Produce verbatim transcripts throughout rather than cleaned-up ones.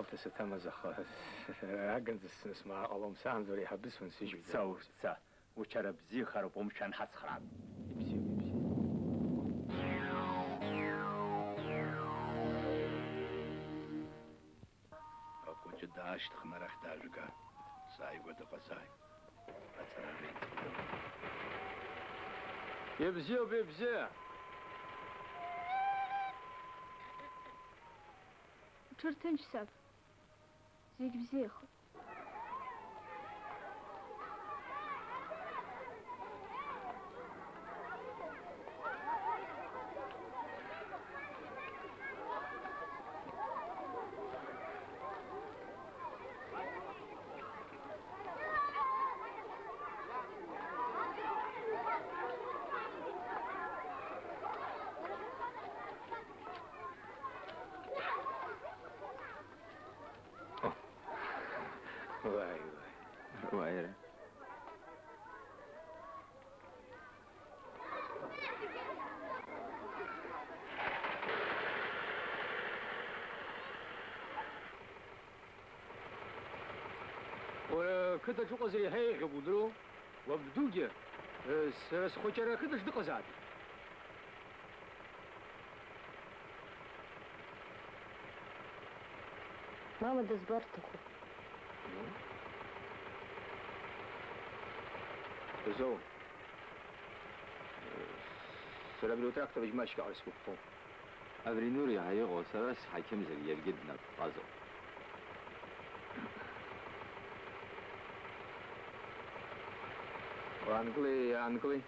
Алҭа саҭамыз, аха аганӡа сынсмаа ҟалом, саанӡа уара еиҳабыс унсыжьуеит. Уца, уца, учара бзиахароуп, умшәан ҳацхраап. Ибзиоуп, ибзиоуп. Ахәыҷы даашьҭхны арахь даажәга, сааигәа дыҟазааит. Аҵара реиҭагылоуп. Ибзиоуп, ибзиа! Уҽырҭынч, саб. Зегь бзиахоит. Уааи, уааи. Уааира. Уара қыҭаҿ уҟазар иаҳа еиӷьуп удыруоу? Уабдугьы, э, сара схәыҷы ара ақыҭаҿ дыҟазаап. Мама дызбар сҭахуп. Дызоу. Сара абри утрактор жьмашьк аҟара сгәаԥхом. Абри Нури ҳәа иҟоу сара сҳақьымзар, иаргьы днапҟазоуп. Уаангыли, иаангыли.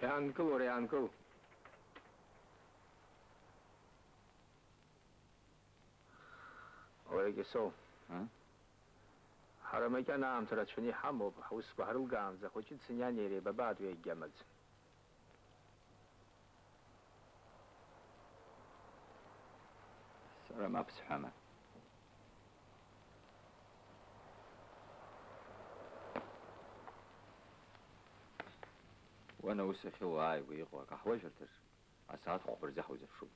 Иаангыл, уара, иаангыл. Уара, Кьасоу. А? Ҳара макьана аамҭа рацәаны иҳамоуп, ҳусқәа ҳрылгаанӡа ахәыҷы дцаны иани иареи бабаатәу иагьамаӡам. Сара мап сҳәама. Уан аус ахьылуа ааигәа иҟоу акаҳуажәырҭаҿ асааҭ хәба рзы ҳаузыршуп.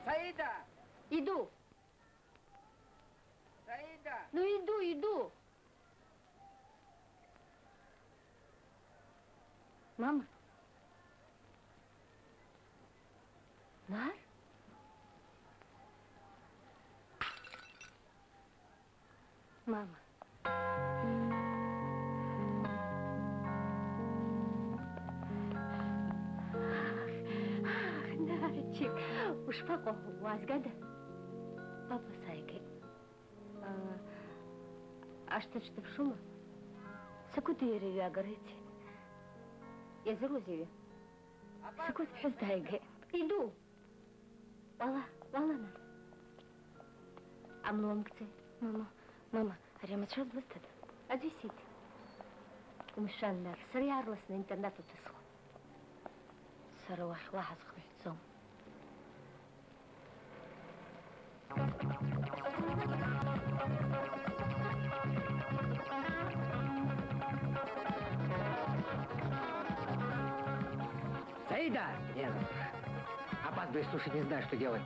Саида! Иду! Саида! Ну, иду, иду! Мама? Нар? Мама. Ах, ах, Нарчик, ушԥаҟоу, уаазгада? Папа сааигеит. Аа, ашҭаҿ дыԥшума? Сакәыти иареи ҩагара ицеит. Иазыруазеи уи? Сакәыт ԥҳәыс дааигеит. Иду! Уала, уала, нан. Амла уамкӡеи? Мама, мама, ари амацәаз лысҭада? Аӡәы исиҭ. Умшәан, нан, сара иаарласны аинтернат уҭысхуан. Сара уахь уаҳа схынҳәӡом. Саида! Нет. Опаздываешь, слушай, не знаю, что делать.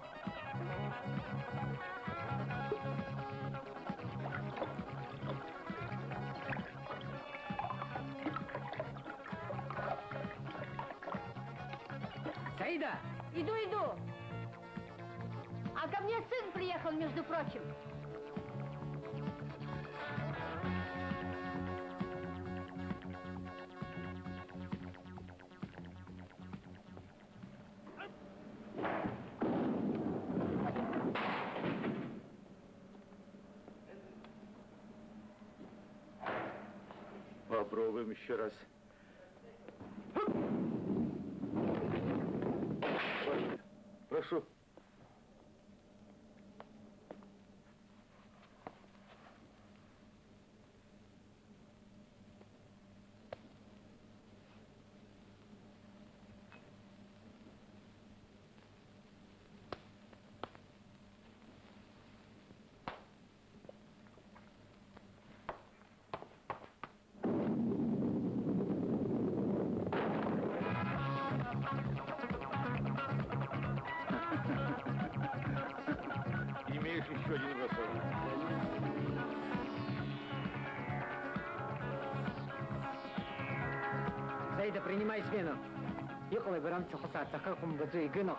Саида! Иду, иду! А ко мне сын приехал, между прочим. Попробуем ещё раз. Прошу. Саида, принимай смену. Иҟалеи бара мцахәы саацахар хәымгаӡо игыноуп.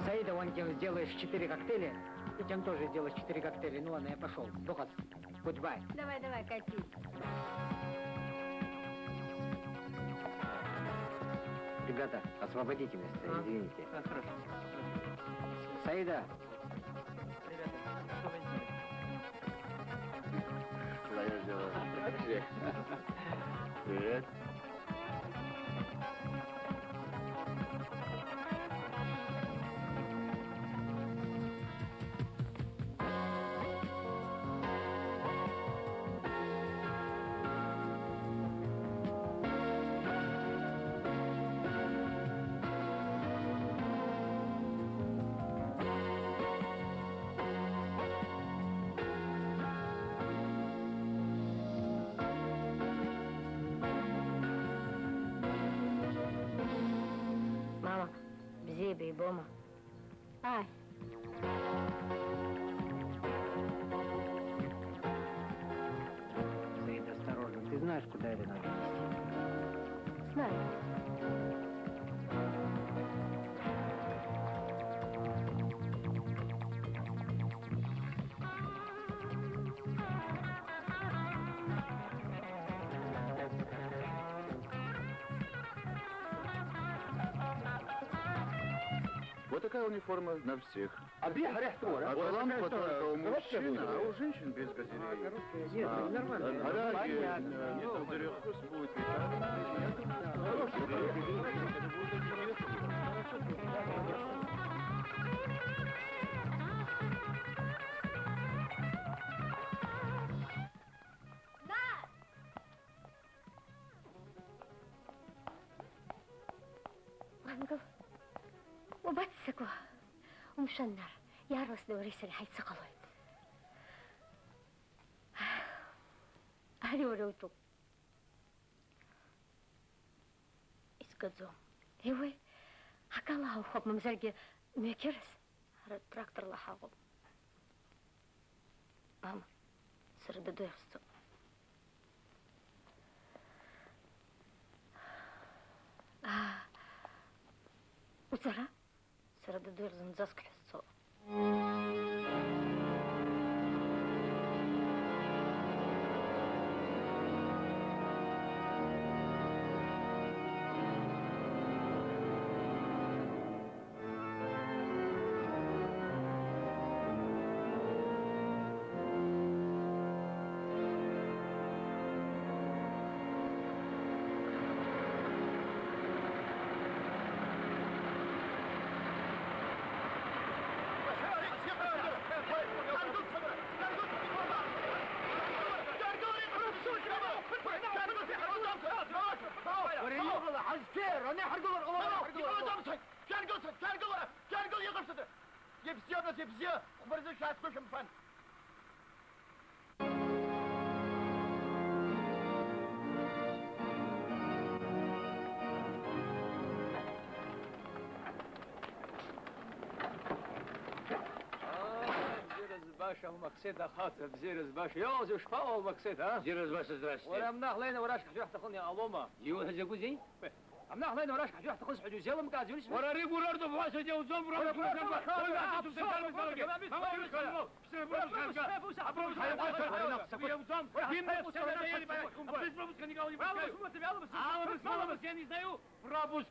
Саида, вон тем сделаешь четыре коктейля, и тем тоже сделаешь четыре коктейля. Ну ладно, я пошёл. Духас. Goodbye. Давай, давай, катись. Ребята, освободите место, извините. А, хорошо. Саида. Ребята, что вы сделали? Своё дело. Привет. Мама, бзиа бибома? Ай. Саида, осторожно, ты знаешь, куда это надо нести? Знаю. Вот такая униформа на всех. А талант только у мужчин, а у женщин без газелей. Нет, нормально. Понятно. Уангыл, убаццакуа, умшәан, Нар, иаарласны уареи сареи ҳаицыҟалоит. Ари уара утәуп. Изгаӡом. Еуеи, акала ҳауахәап, мамзаргьы мҩақьырас. Ҳара тракторла ҳаҟоуп. Мама, сара даду иахь сцоит. Аа, уҵара? Сара даду иахь зынӡаск ҳәа сцоит. Уара иҟала ҳазҭер, ани ҳаргылар ҟалома, ани ҳаргылар ҟалома? Шәаргыл, шәаргыл, шәаргыл, иҟашәҵада? Ибзиоуп, нас, ибзиа, хәба рзы шәаасгәышәымԥан. Бзиара збаша, Алмақсеҭ ахаҵа, бзиара збаша. Иоуз ушԥаҟоу, Алмақсеҭ, а? Бзиара збаша, здрасте. Уара амнах леины уара ашҟа ҳжәаҳҭахын иҟалома? Иуҳәаз закәызеи? Амнах леины уара ашҟа ҳжәаҳҭахыз ҳәа узеилымкааӡои? Уара регулар дуб ҳәа сыдиауӡом, уара регулар дуб ҳәа сыдиауӡом. Пропуск!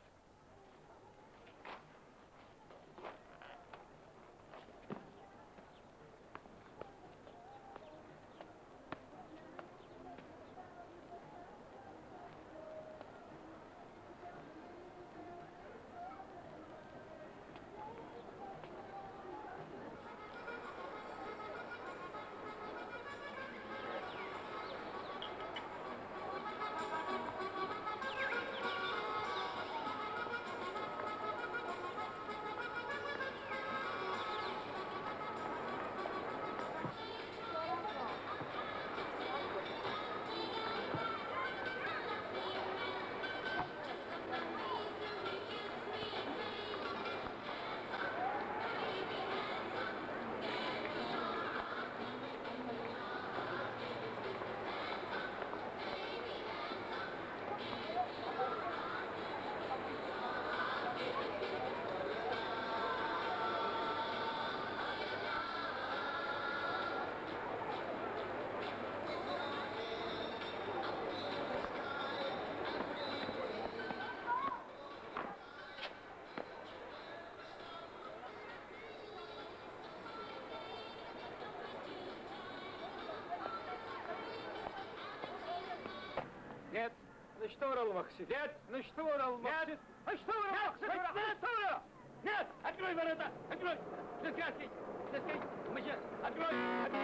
Что, Ралмахсит? Нет! Ну что, Ралмахсит? Нет! А что, Ралмахсит? Нет! Нет! Нет! Открой ворота! Открой! Заскакивай! Заскакивай! Мужик! Открой! Открой!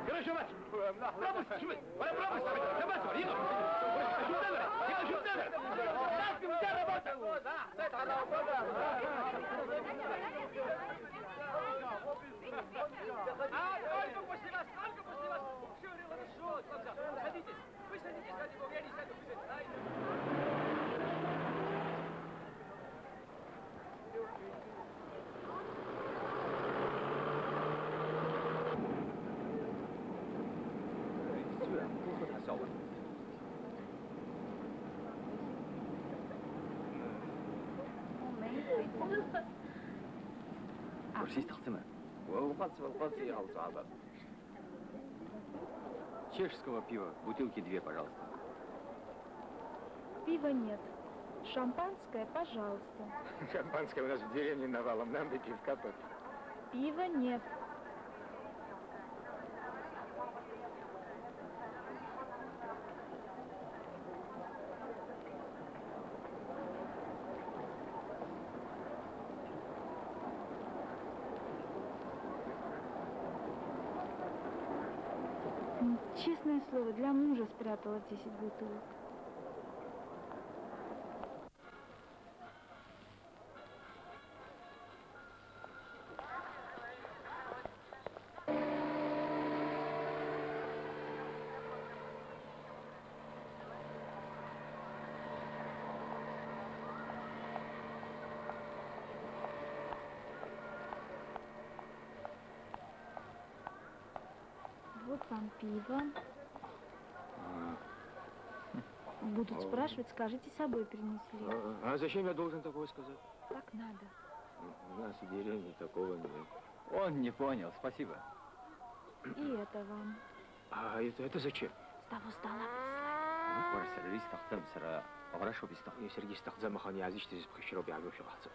Короче, Вась, пробуй, пробуй, пробуй, давай, давай, иди. Иди, иди, иди. А, только после вас, только после вас. Всё, Рила, ну что, садитесь. Вы садитесь, ради бога, я не сяду, вы садитесь. Урсис тахтима. Уа, уҟац, уҟац, иҟалҵо абап. Чешского пива, бутылки две, пожалуйста. Пива нет. Шампанское, пожалуйста. Шампанское у нас в деревне навалом, нам бы пивка попить. Пива нет. Честное слово, для мужа спрятала десять бутылок. Вот вам пиво. А. Будут спрашивать, скажите, с собой принесли. А, а зачем я должен такое сказать? Так надо. У нас в деревне такого нет. Он не понял, спасибо. И это вам. А это, это зачем? С того стола прислали. Ну, пара сара ара исҭахӡам, сара аӷәра шоуп исҭаху. Саргьы исҭахӡам, аха ани иаазышьҭыз иԥхашьароуп иаажәошәа ҟаҳҵо.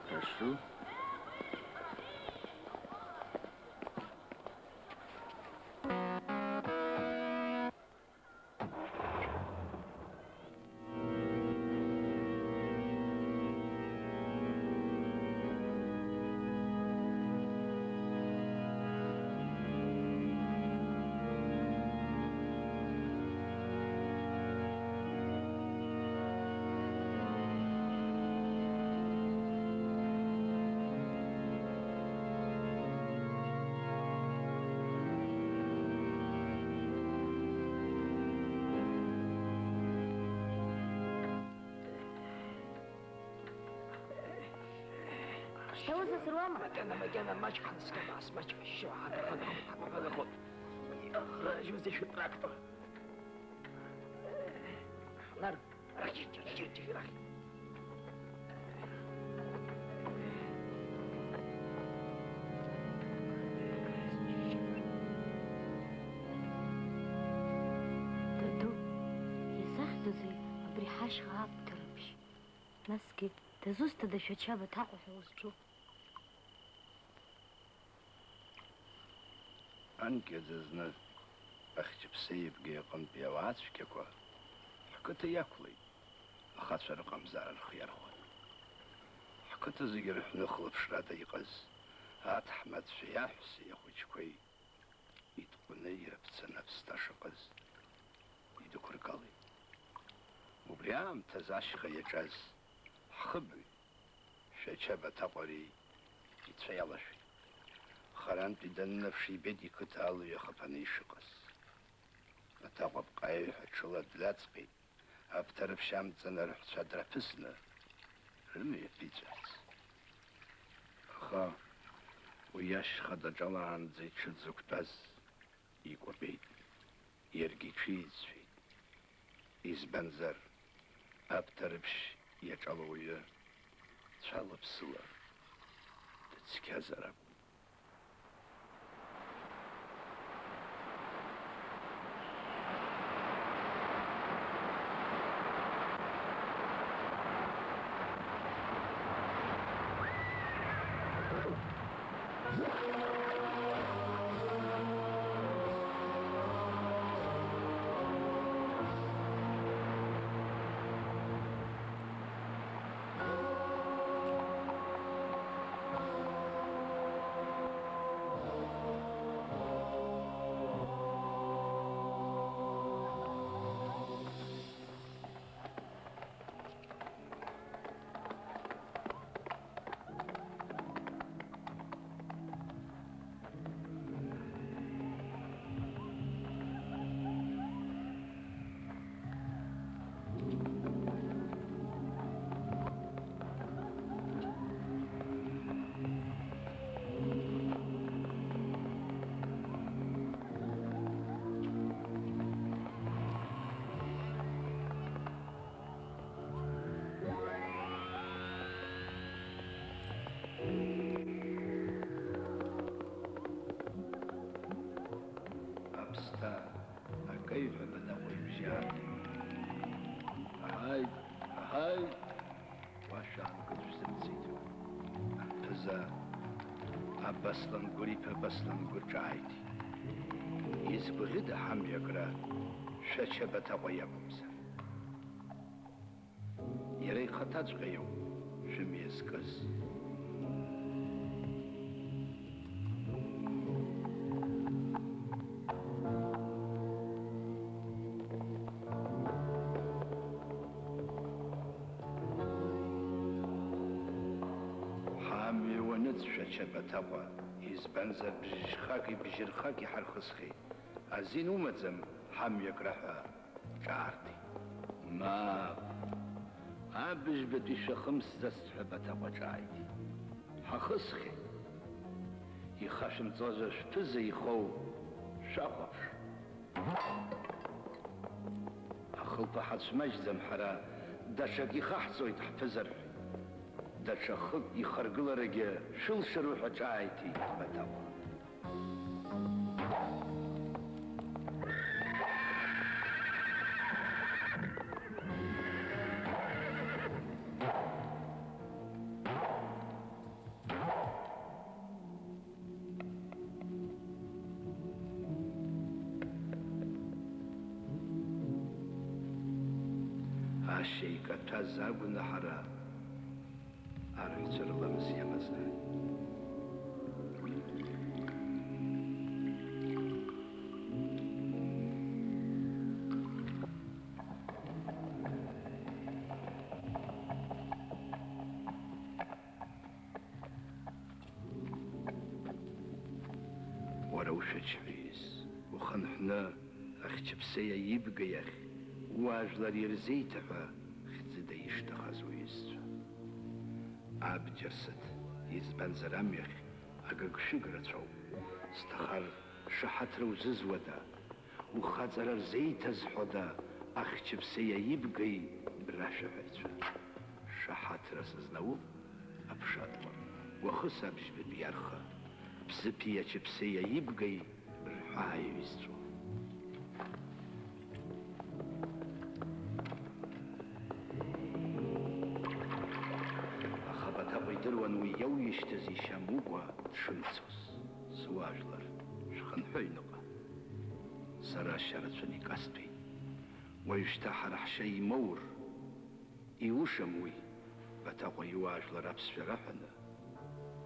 Прошу. Шьҭа усасыруама? Макьана, макьана маҷк ҳанаскьама, ас маҷк ашьшьыҳәа ҳаҭахын, ҳаҭахын, ҳаҭахын. Иҟаларыжьузеи шәытрактор? Ҳлар, рахь, рахь, рахь. Даду, изахьӡузеи абри ҳашьха аԥҭарыбжь? Насгьы, дызусҭада Шәача Баҭаҟәа ҳәа узҿу? Анкьа дызны Ахьчыԥсеи Евгеи аҟынтәи ауаацәгьақәа ҳқыҭа иақәлеит, ахацәа рыҟамзаара рхы иархәаны. Ҳқыҭа зегьы рҳәны хылаԥшрада иҟаз аҭаҳмадцәеи аҳәсеи ахәыҷқәеи идҟәны ирыԥҵаны аԥсҭа шыҟаз идәықәыргалеит. Убри аамҭазы ашьха иаҿаз ҳхыбаҩ Шәача Баҭаҟәа ари ицәа иалашәеит. Харантәи данынаԥш ибеит иқыҭа алҩа хыԥаны ишыҟаз. Баҭаҟәа апҟаҩ ҳәа ҽыла дҩаҵҟьеит, аԥҭарыԥшь амҵан арҳәцәа драԥысны рымҩа ԥиҵәарц. Аха Уи ашьха даҿалаанӡа иҽы дзықәтәаз икәабеит, иаргьы иҽиӡәӡәеит. Избанзар, аԥҭа рыԥшь иаҿало уаҩы цәала-ԥсыла дыцқьазар акәын. Аԥсҭа акеҩҳәа Баҭаҟәа ибжьы ааҭеит. Аҳаит, аҳаит! Уа шәаангыл шәзымцеит ҳәа. Аԥыза Абаслан Гәыр иԥа Баслан Гәыр ҿааиҭит. Изгәаӷьыда ҳамҩакра Шәача Баҭаҟәа иакәымзар? Иара ихаҭаҵәҟьа иоуп шәымҩа зкыз. Ҳамҩа уаныҵ, Шәача Баҭаҟәа, избанзар бжьхаки бжьырхаки ҳархысхьеит. Азин умаӡам ҳамҩакра ҳәа ҿаарҭит. Мап, абыжьбатәи шәахымсӡацт ҳәа Баҭаҟәа ҿааиҭит. Ҳахысхьеит. Ихашәымҵозар шәԥыза ихоу шәахәаԥш. Ахылԥа ҳацәмаҷӡам ҳара, даҽак ихаҳҵоит ҳԥызар ҳәа. Даҽа хык ихаргыларагьы шәылшару ҳәа ҿааиҭит Баҭаҟәа. Ашьа икаҭәаз агәнаҳара арҳәцәа рыламыс иамазааит. Уара ушәаџьҳәаҩыс, ухынҳәны Ахьчыԥсеи аибга иахь, уаажәлар ирзеиҭаҳәа хьӡыда ишҭахаз уҩызцәа. Абџьар сыҭ, избанзар амҩахь агыгшәыг рацәоуп. Сҭахар шаҳаҭра узызуада? Ухаҵара рзеиҭазҳәода Ахьчыԥсеи аибгеи рашәаҳәаҩцәа? Шаҳаҭра сызнауп, аԥшатлакә, уахыс абжьбатәи арха, Бзыԥи Ачыԥсеи аибгеи рҳәаа иҩызцәоуп. Аха Баҭаҟәа идыруан уи иауишьҭыз ишьа Мукәа дшымцоз. Суаажәлар, шәхынҳәы аҩныҟа. Сара ашьа рацәаны икасҭәеит. Уажәшьҭа ҳара ҳшьа имоур, иушам уи. Баҭаҟәа иуаажәлар аԥсшәа раҳәаны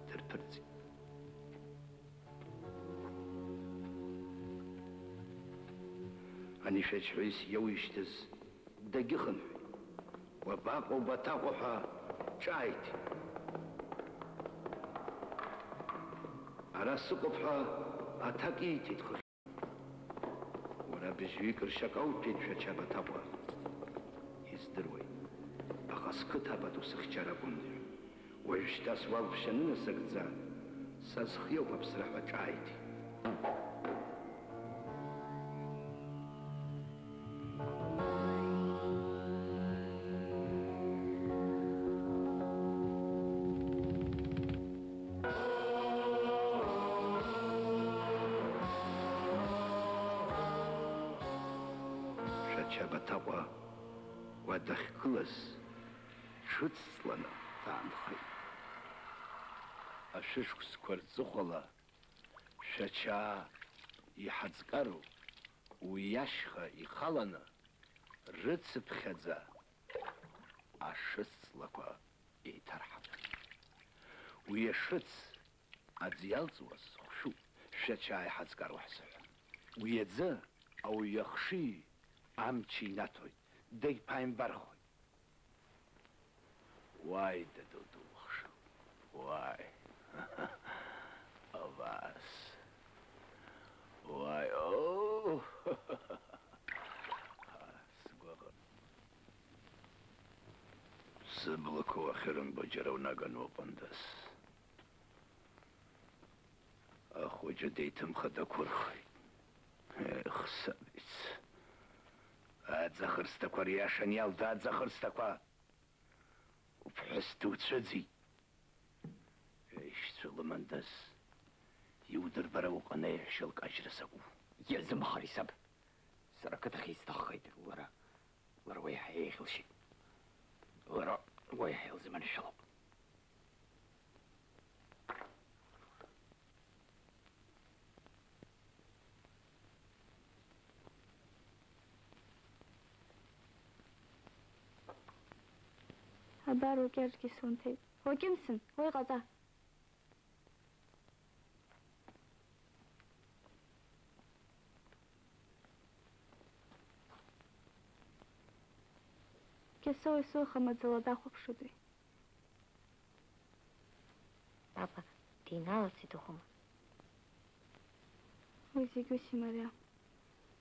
дырԥырҵит. Ани шәаџьҳәаҩыс иауишьҭыз дагьыхынҳәит. Уабаҟоу Баҭаҟәа ҳәа ҿааиҭит. Ара сыҟоуп ҳәа аҭак ииҭеит хыхь. Уара быжьҩык ршьак ауҭәеит, Шәача Баҭаҟәа. Издыруеит, аха сқыҭа пату сыхьчар акәын. Уажәшьҭа суалԥшьа нынасыгӡа, Са схы иоуп аԥсра ҳәа ҿааиҭит. Шәача Баҭаҟәа уа дахьгылаз ҽыцланы даанхеит. Ашәышықәсқәа рҵыхәала Шәачаа иҳаӡкару уи ашьха ихаланы рыцыԥхьаӡа ашыцлақәа еиҭарҳап. Уи ашыц аӡы иалҵуаз хәшәуп, Шәачаа иҳаӡкару ҳзыҳәан. Уи аӡы ауаҩы ахшыҩ амч инаҭоит, дагьԥааимбархоит. Уааи, дадо духшоуп, уааи. Абас. Уааи, оо. Сгәаҟ-, сыблақәа уахьырымбо џьара унаган уҟәындаз. Ахәыҷы деиҭымхадақәырхеит. Ех, сабиц. Аӡахырсҭақәа риашан, Иалда, аӡахырсҭақәа! Уԥҳәыс дуцәыӡит. Ишьцәа лымандаз, иудырбара уҟан аиҳәшьа лкажьра закәу? Иазымхари, саб? Сара ақыҭахь исҭаххеит лара. Лара уеиҳа еиӷьалшьеит. Лара уеиҳа илзыманшәалоуп. Абар укьаҿгьы сунҭеит. Уакьымсын, уа иҟаҵа! Кьасоу есуаха маӡала дахәаԥшуеит уи. Папа диналац иҭахума? Уи зегь ус имариам.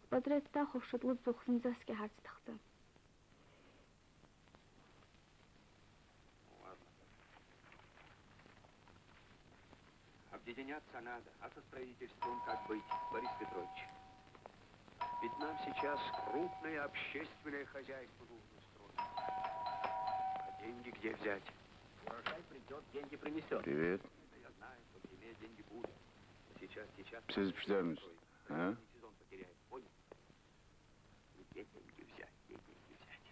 Лпатреҭ дахәаԥшуеит, лыӡбахә зынӡаск иаҳарц иҭахӡам. Ладно. Объединяться надо, а со строительством как быть, Борис Петрович? Ведь нам сейчас крупное общественное хозяйство нужно строить. А деньги где взять? Урожай придёт, деньги принесёт. Привет. Да я знаю, что в зиме деньги будут. Сейчас, сейчас... Сизыԥшӡамызт, а? Сезон потеряет, понял? Где деньги взять, где деньги взять?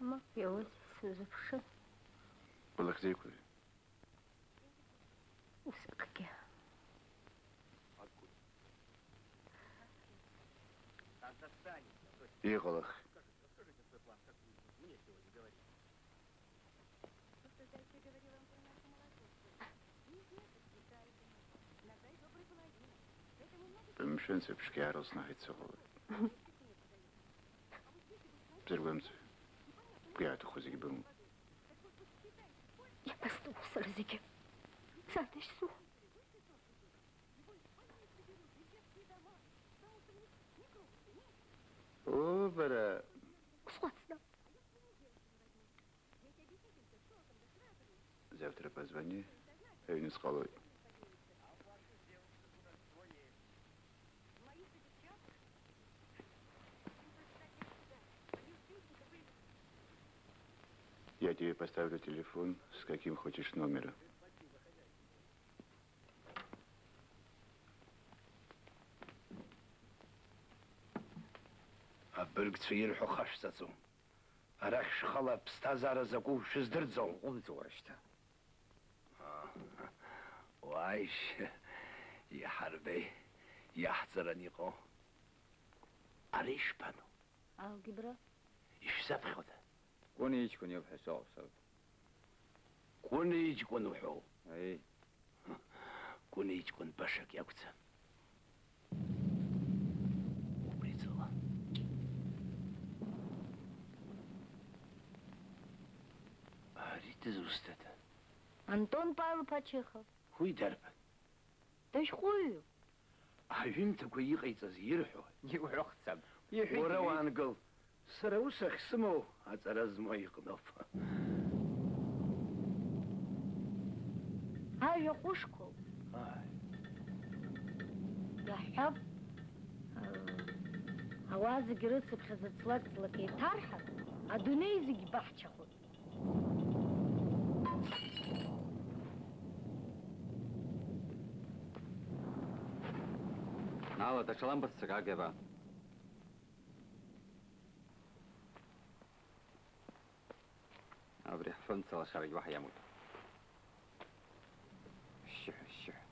Ма, иауз сузыԥшы. Улахьзеиқәыршәеи? Усҟгьы. Иҟалахьеи? Мшәан, сыԥшгьы аарылсны ҳаицыҟалоит. Бзыргәамҵуеи? Бгәы иаҭаху зегьы бымоуп. Иабасҭаху сара зегьы? Саҭашьцәа. Оо, бара! Усҟәаҵ, дад. Завтра позвони, аҩны сҟалоит. Я тебе поставлю телефон с каким хочешь номером. Абыргцәа ирҳәо хашәҵаӡом. Арахь шәхала аԥсҭазаара закәу шәыздырӡом. Уҟәымҵ уара шьҭа. Уааишь, иҳарбеи, иаҳҵаран иҟоу. Ари ишԥану? Алгебра. Ишәзаԥхьода? Кәына иҷкәын иоуп ҳәа сыҟоуп, саб. Кәына иҷкәын уҳәоу? Аиеи. Кәына иҷкәын башак иакәӡам. Убри ҵала. Ари дызусҭада? Антон Павел-иԥа Чехов. Уи дарбан? Дышәҟәыҩҩуп. Аҩымҭақәа иҟаиҵаз ирҳәо. Иуҳәахӡам. Иҳәеит, уара иҳәеит. Уаангыл. Сара ус ахьсымоу аҵара змоу иҟноуп. Ажәа ҟәышқәоуп. Ааи. Иаҳҳәап, ауаа зегьы рыцыԥхьаӡа ҵлак-ҵлак еиҭарҳар, адунеи зегь баҳчахоит. Нала, даҽа ламбаццак аагеба. Абри ҳфронт алашарагь уаҳа иамоуп. Шьшьыҳәа, шьшьыҳәа.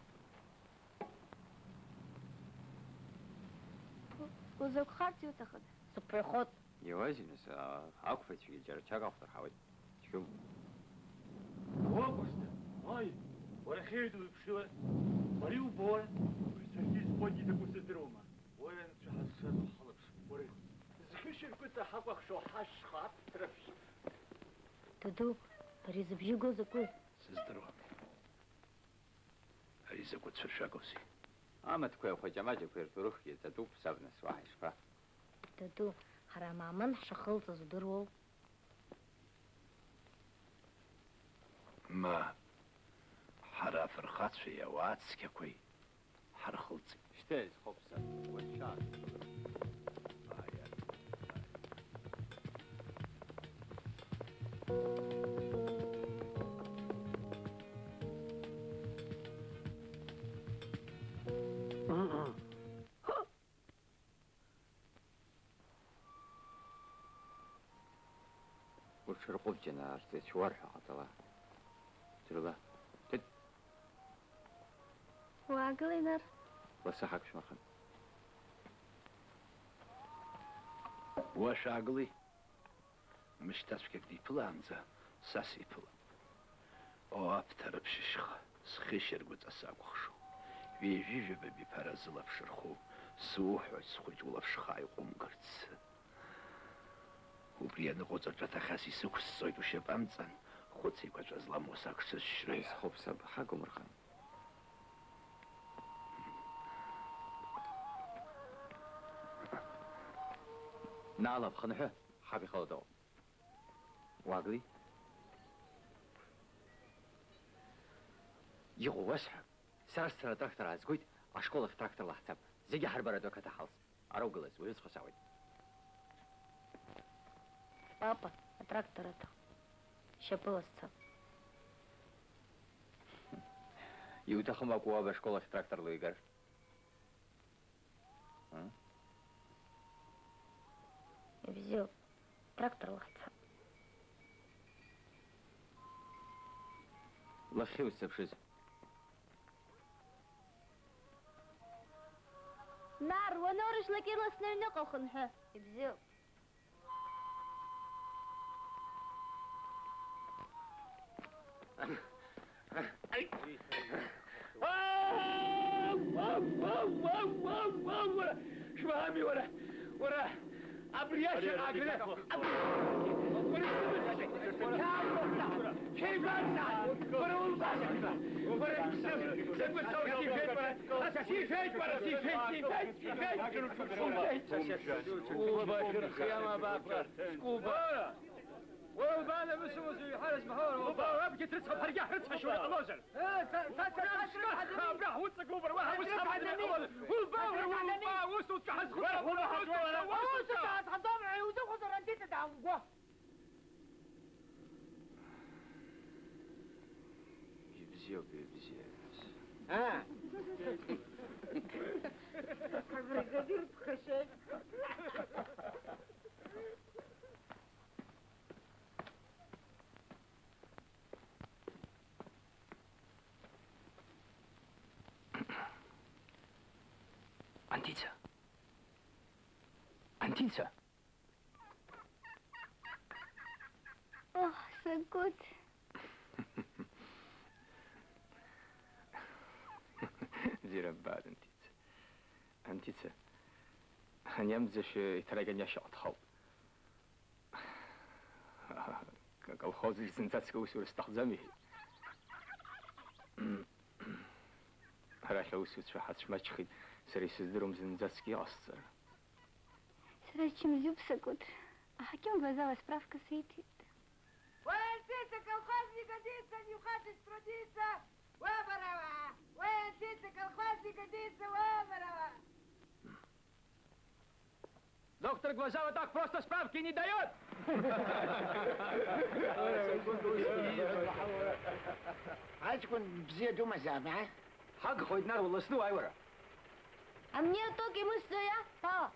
Узакә харц иуҭахыда? Сыԥхьахот. Иауазеи, нас, а, ақәԥаҩцәагьы џьара чак ахәдырҳауеит. Цәгьоума? Уаҟәышда, уаи, уара хьеҩ дуеиԥшила, уара иубои? Саргьы избоит изакәу сыздыруама. Уи анцәа ҳазшаз ухылаԥш, уара зхьышьаргәыҵа ҳакәыхшоу ҳашьха аԥҭраԥшь. Даду, ари зыбжьы гоу закәи? Сыздыруам. Ари закәу цәыршәагоузеи? Амаҭқәеи ахәаҷамаҷақәеи рҭоурыхгьы ҵатәуп, саб, нас уаҳа ишԥа? Даду, ҳара амаамын ҳшахылҵыз удыруоу? Ма, ҳара афырхацәеи ауаа цқьақәеи ҳархылҵит. Шьҭа иазхоуп, саб, уашьа. Уҽырҟәыбҷан, арҵаҩцәа уарҳәа ҟатала. Дрыла. Ҭыт! Уаагылеи, Нар? Лассы ҳақәшәмырхан. Уа шәаагылеи. Мышьҭацәгьак диԥылаанӡа са сиԥылап. О, аԥҭа рыԥшьышьха, схьышьаргәыҵа сакәыхшоуп. Ҩажәи жәаба биԥара зылаԥш рху, суҳәоит, схәыҷ, улаԥшха иҟәымгарц. Убри аныҟоуҵа ҿаҭахас исықәсҵоит ушьапы амҵан, хәыц еиқәаҵәа зламоу сак сышьра. Изхоуп, саб, ҳагумырхан. Наала бхынҳәы, ҳаб ихала дыҟоуп. Уагли? Иҟоу уасҳәап. Сара сцара атрактор аазгоит, ашкол ахь тракторла ҳцап. Зегьы ҳарбаратәы ақыҭа ҳалс. Ара угылаз, уҩызцәа саауеит. Папа, атрактор аҭахуп. Шьапыла сцап. Иуҭахым акәу уаб ашкол ахь тракторла уигар? А? Ибзиоуп. Тракторла ҳцап. Лахьхьи узсыԥшыз? Нар, уанурыжьлак ирласны аҩныҟа ухынҳәы. Ибзиоуп. Шәбаами, уара, уара, абри ашьаҟа агра, абри, уара, шәеибарзааит, уара, улбазаргьы, уара, исым, закәытә сауҭ ишәеит, уара, аса сишәеит, уара, сишәеит, сишәеит, сишәеит, сишәеит. Скуба, шәырхиама, абаақәа, скуба. Уара улбаан, аҩы сымоузар, иҳәарыз баҳауар, улбаа, абгьы дрыцҳауп, ҳаргьы ҳрыцҳашьауа иҟалозар? Абра ҳуҵагылоуп, уара уаҳа ус ҳамаӡам иҟалозар? Улбаа, уара, улбаа, усуцәа ҳазхәыцуа, уара, уара, уара, усуцәа ҳазхәыцуа. Усуцәа ҳазхәыцуа, иузыхәозар, антица даауго. Ибзиоуп, ибзиоуп. Аа! Абригадир ԥхашьеит. Антица! Антица! Оҳ, сакәыт! Бзиара ббааит, Антица. Антица, ани амӡашәы иҭарагьы ани ашьаҟа дхауп. Аколхоз зынӡаск аусура сҭахӡам, иҳәеит. Арахь аусуцәа ҳацәмаҷхеит, сара исыздыруам зынӡаск иҟасҵара. Сара ачымазаҩуп, сакәыт. Аҳақьым Глазова справка сиҭеит. Уара, Антица, колхозник, Антица, не уходишь трудиться! Выборова! Вы артист колхозника Диса Выборова! Доктор Глаза вот так просто справки не дает! Аҷкәын бзиа думазаап, а? Ҳагхоит, Нар, уласны уааи уара. А мне ток имысто я? А?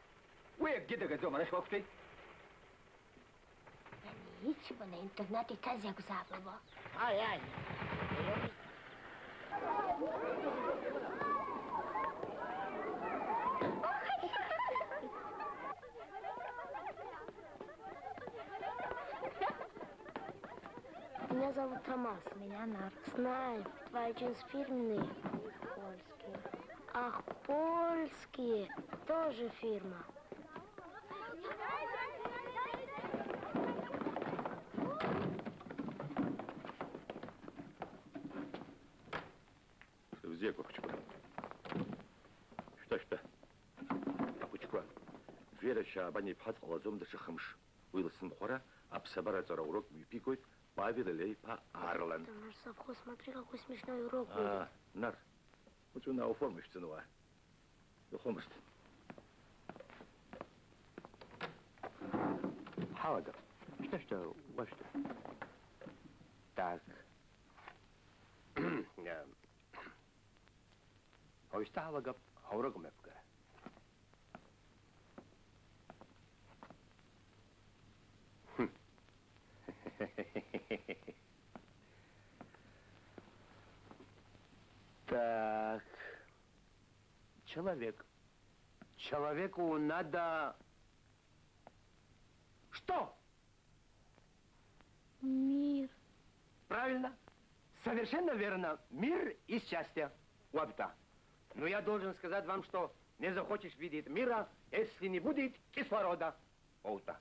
Уи акгьы дагаӡом, арахь уақәтәеи. Ани ицәыбаны аинтернет иҭаз иакәзаап або. Ааи, ааи. Меня зовут Томас. Меня Нар. Знаю, твои джинсы фирменные. Польские. Ах, польские. Тоже фирма. Шәыбзиақәа, ахәыҷқәа. Шәтәа, шәтәа. Ахәыҷқәа, Вера Шьаабан-иԥҳа дҟалаӡом даҽа хымш. Уи лыцынхәра аԥсабара аҵара урок мҩаԥигоит Павел Леиԥа Арлан. Ты наш совхоз, смотри, какой смешной урок будет. Аа, Нар, уаҵәы унауформа шәҵаны уаа. Иухомышт. Ҳалагап. Шьҭа-шьҭа уашәҭа. Так. Уажәшьҭа ҳалагап аурок мҩаԥгара. Так. Человек. Человеку надо что? Мир. Правильно. Совершенно верно. Мир и счастье. Уабта. Но я должен сказать вам, что не захочешь видеть мира, если не будет кислорода. Оута.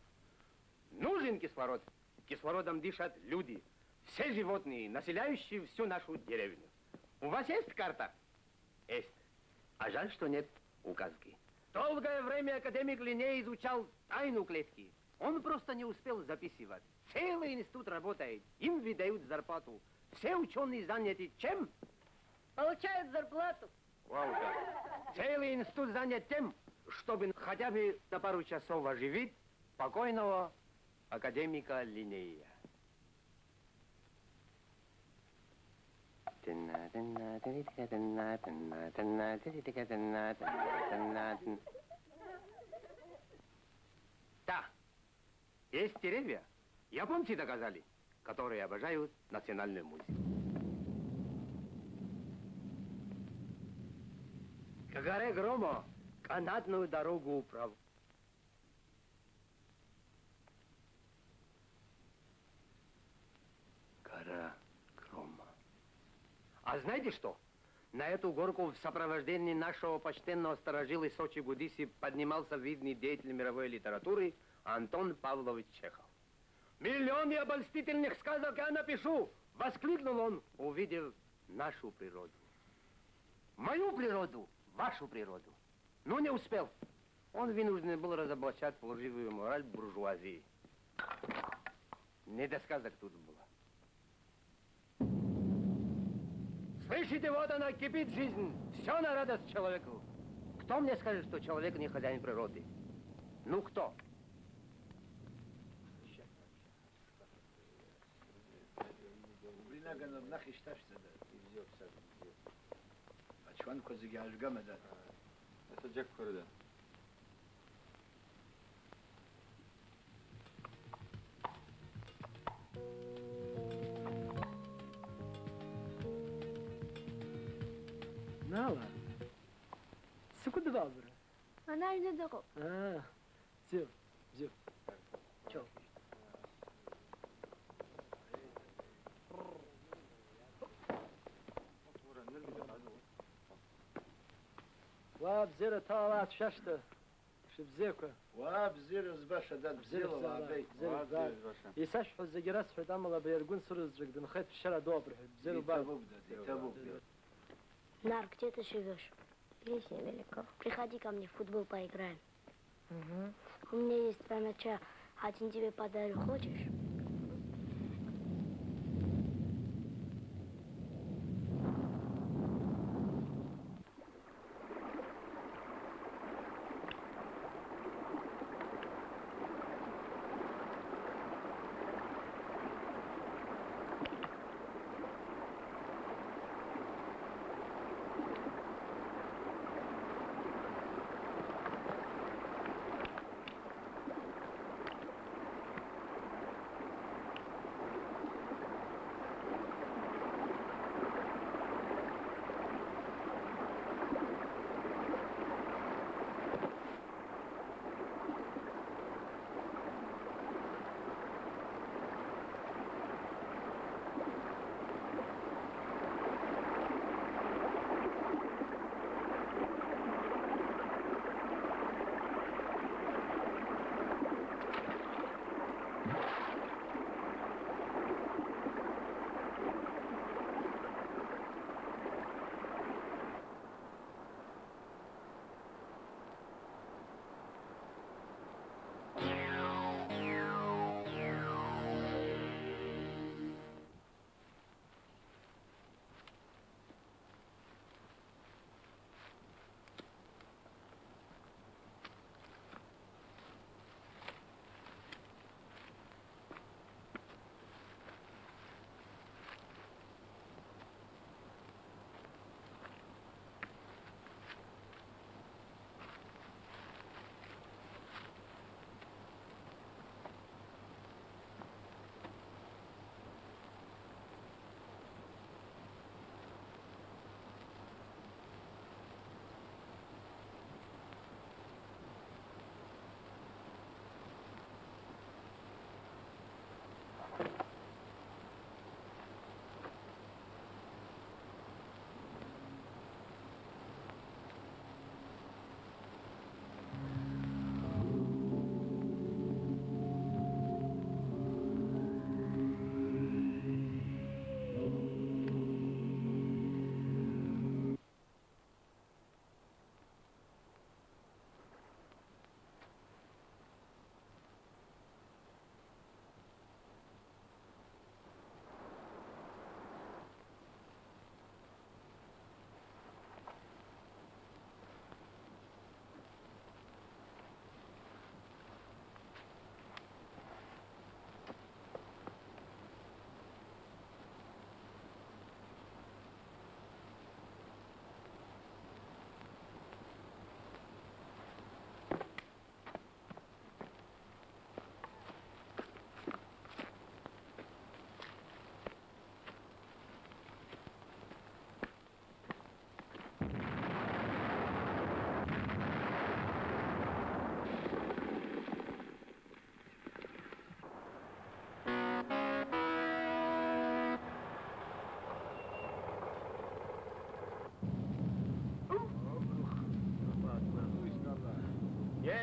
Нужен кислород. Кислородом дышат люди, все животные, населяющие всю нашу деревню. У вас есть карта? Есть. А жаль, что нет указки. Долгое время академик Линней изучал тайну клетки. Он просто не успел записывать. Целый институт работает, им выдают зарплату. Все учёные заняты чем? Получают зарплату. Вау, да. Целый институт занят тем, чтобы хотя бы на пару часов оживить покойного академика Линнея. Да, есть деревья, японцы доказали, которые обожают Национальный музей. К горе Грома канатную дорогу управ- Гора Грома. А знаете что? На эту горку в сопровождении нашего почтенного сторожила Сочи Гудиси поднимался видный деятель мировой литературы Антон Павлович Чехов. «Миллионы обольстительных сказок я напишу!» — воскликнул он, увидев нашу природу. Мою природу, вашу природу. Но не успел. Он вынужден был разоблачать лживую мораль буржуазии. Не до сказок тут было. Слышите, вот она кипит, жизнь. Все на радость человеку. Кто мне скажет, что человек не хозяин природы? Ну кто? Убри наганы абнахь ишьҭашәҵада? Ибзиоуп, саб, ибзиоуп. Ачуанқәа зегьы аажәгама, дад? Асаџьакқәа рыда. Нала, сыкәыдбабра? Ана аҩны дыҟоуп. Аа, бзиоуп, бзиоуп. Чоу. Уа, бзиара ҭалааит, шәашҭа, шәыбзиақәа. Уа, бзиара збаша, дад, бзиала уаагеит. Бзиара збаша. Уа, бзиара збаша. Исашәҳәоз зегьы расҳәеит, амала абри Аргәын сырызҵәык дынхеит, ԥсшьара доуп рҳәеит. Бзиара убап. Иҭабуп, дад, иҭабуп, дад. Нарк, где ты живешь? Песня велика. Приходи ко мне, в футбол поиграем. Мгм. У меня есть два мяча. Один тебе подарю, хочешь?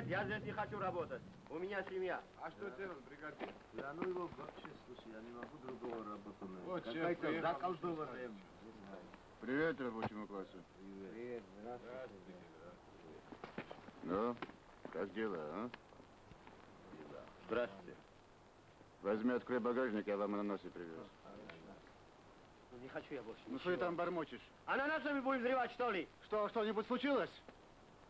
Я здесь не хочу работать. У меня семья. А что делать, бригадир? Да ну его вообще, слушай, я не могу другого работу найти. Вот шеф приехал, заколдованная, не знаю. Привет рабочему классу. Привет. Привет, здравствуйте. Здравствуйте, здравствуйте. Ну, как дела, а? Дела. Здравствуйте. Возьми, открой багажник, я вам ананасы привез. Ну, не хочу я больше. Ну, что ты там бормочешь? Ананасами будем взрывать, что ли? Что, что-нибудь случилось?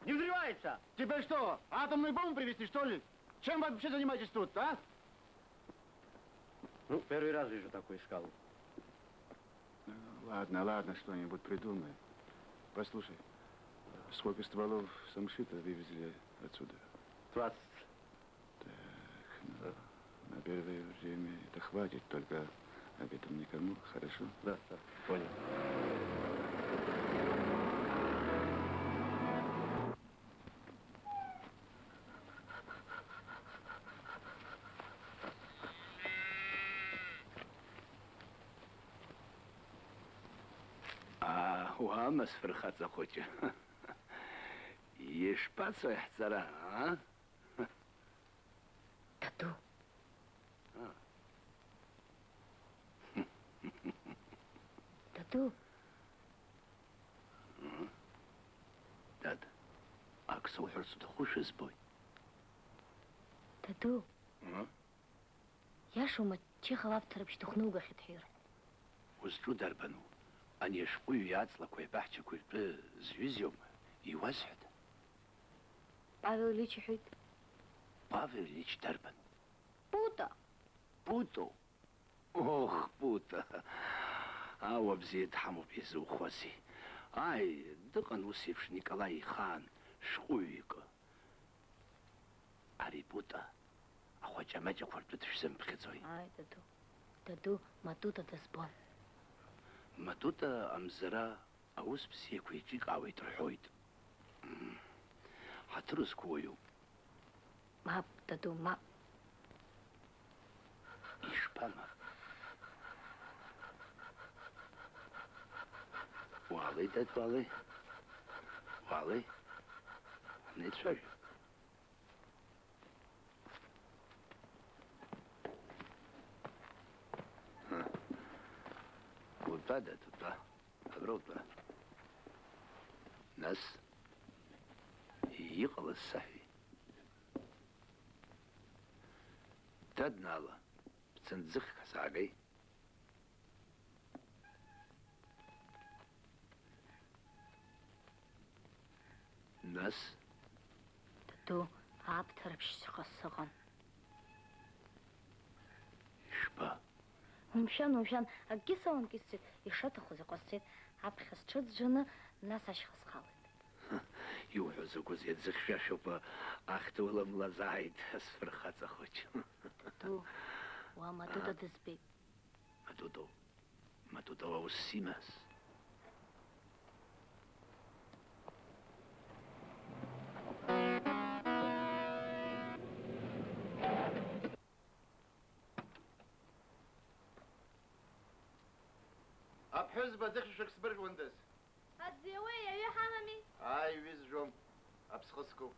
Не взрывается! Тебе что, атомную бомбу привезти, что ли? Чем вы вообще занимаетесь тут, а? Ну, первый раз вижу такую скалу. Ладно, ладно, что-нибудь придумаем. Послушай, сколько стволов самшита вывезли отсюда? Двадцать. Так, ну, на первое время это хватит, только об этом никому, хорошо? Да, да, понял. Аа, уаама, сфырхаҵа хәыҷы? Ишԥацои ҳҵара, аа? Даду. Аа. Даду. Дад, ак суҳәарц уҭахушәа збоит. Даду. Ыы? Иашоума, Чехов Аԥҭарԥшь дыхәнаугахьеит ҳәа ирҳәо? Узҿу дарбану? Ани ашәҟәыҩҩы аҵлақәеи абаҳчақәеи ртәы зҩыз иоума? Иуазҳәада? Павел Ильич иҳәеит. Павел Ильич дарбану? Пута! Путоу? Ох, Пута! Ауа бзиа дҳамоуп, изухуазеи? Ааи, дыҟан ус еиԥш Николаи ихаан шәҟәыҩҩы икы. Ари Пута ахәаҷамаҷақәа ртәы дышәзымԥхьаӡои? Ааи, даду. Даду, Матута дызбон. Матута амзара аус бзиақәа еиҿикаауеит рҳәоит. Мм. Ҳаҭыр зқәу уаҩуп. Мап, даду, мап. Ишԥа мап? Уаалеи, дад, уаалеи. Уаалеи. Ҳнеицәажәап. Ҳы. Утәа, дад, утәа. Абра утәа. Нас иҟалаз саҳәеи. Дад, Наала, бцынӡыхк ҳзаагеи? Нас? Даду, Аԥҭарԥшьҵәҟьа сыҟан. Ишԥа? Умшәан, умшәан, акгьы саламкьысӡеит, ишаҭахыз иҟасҵеит, аԥхьа сҽыӡәӡәаны, нас ашьха схалеит. Иуҳәо закәызеи, аӡы хьшәашәақәа ахьҭа уламлазааит, сфырхаҵа хәыҷ. Даду, уа Матута дызбеит. Матутоу, Матутоу аус симаз. Аԥҳәызба, ӡыхьшәашәак сбыржәуандаз. Аӡиауеи, аҩы ҳамами? Ааи, ҩы зжәом, аԥсхы скуп.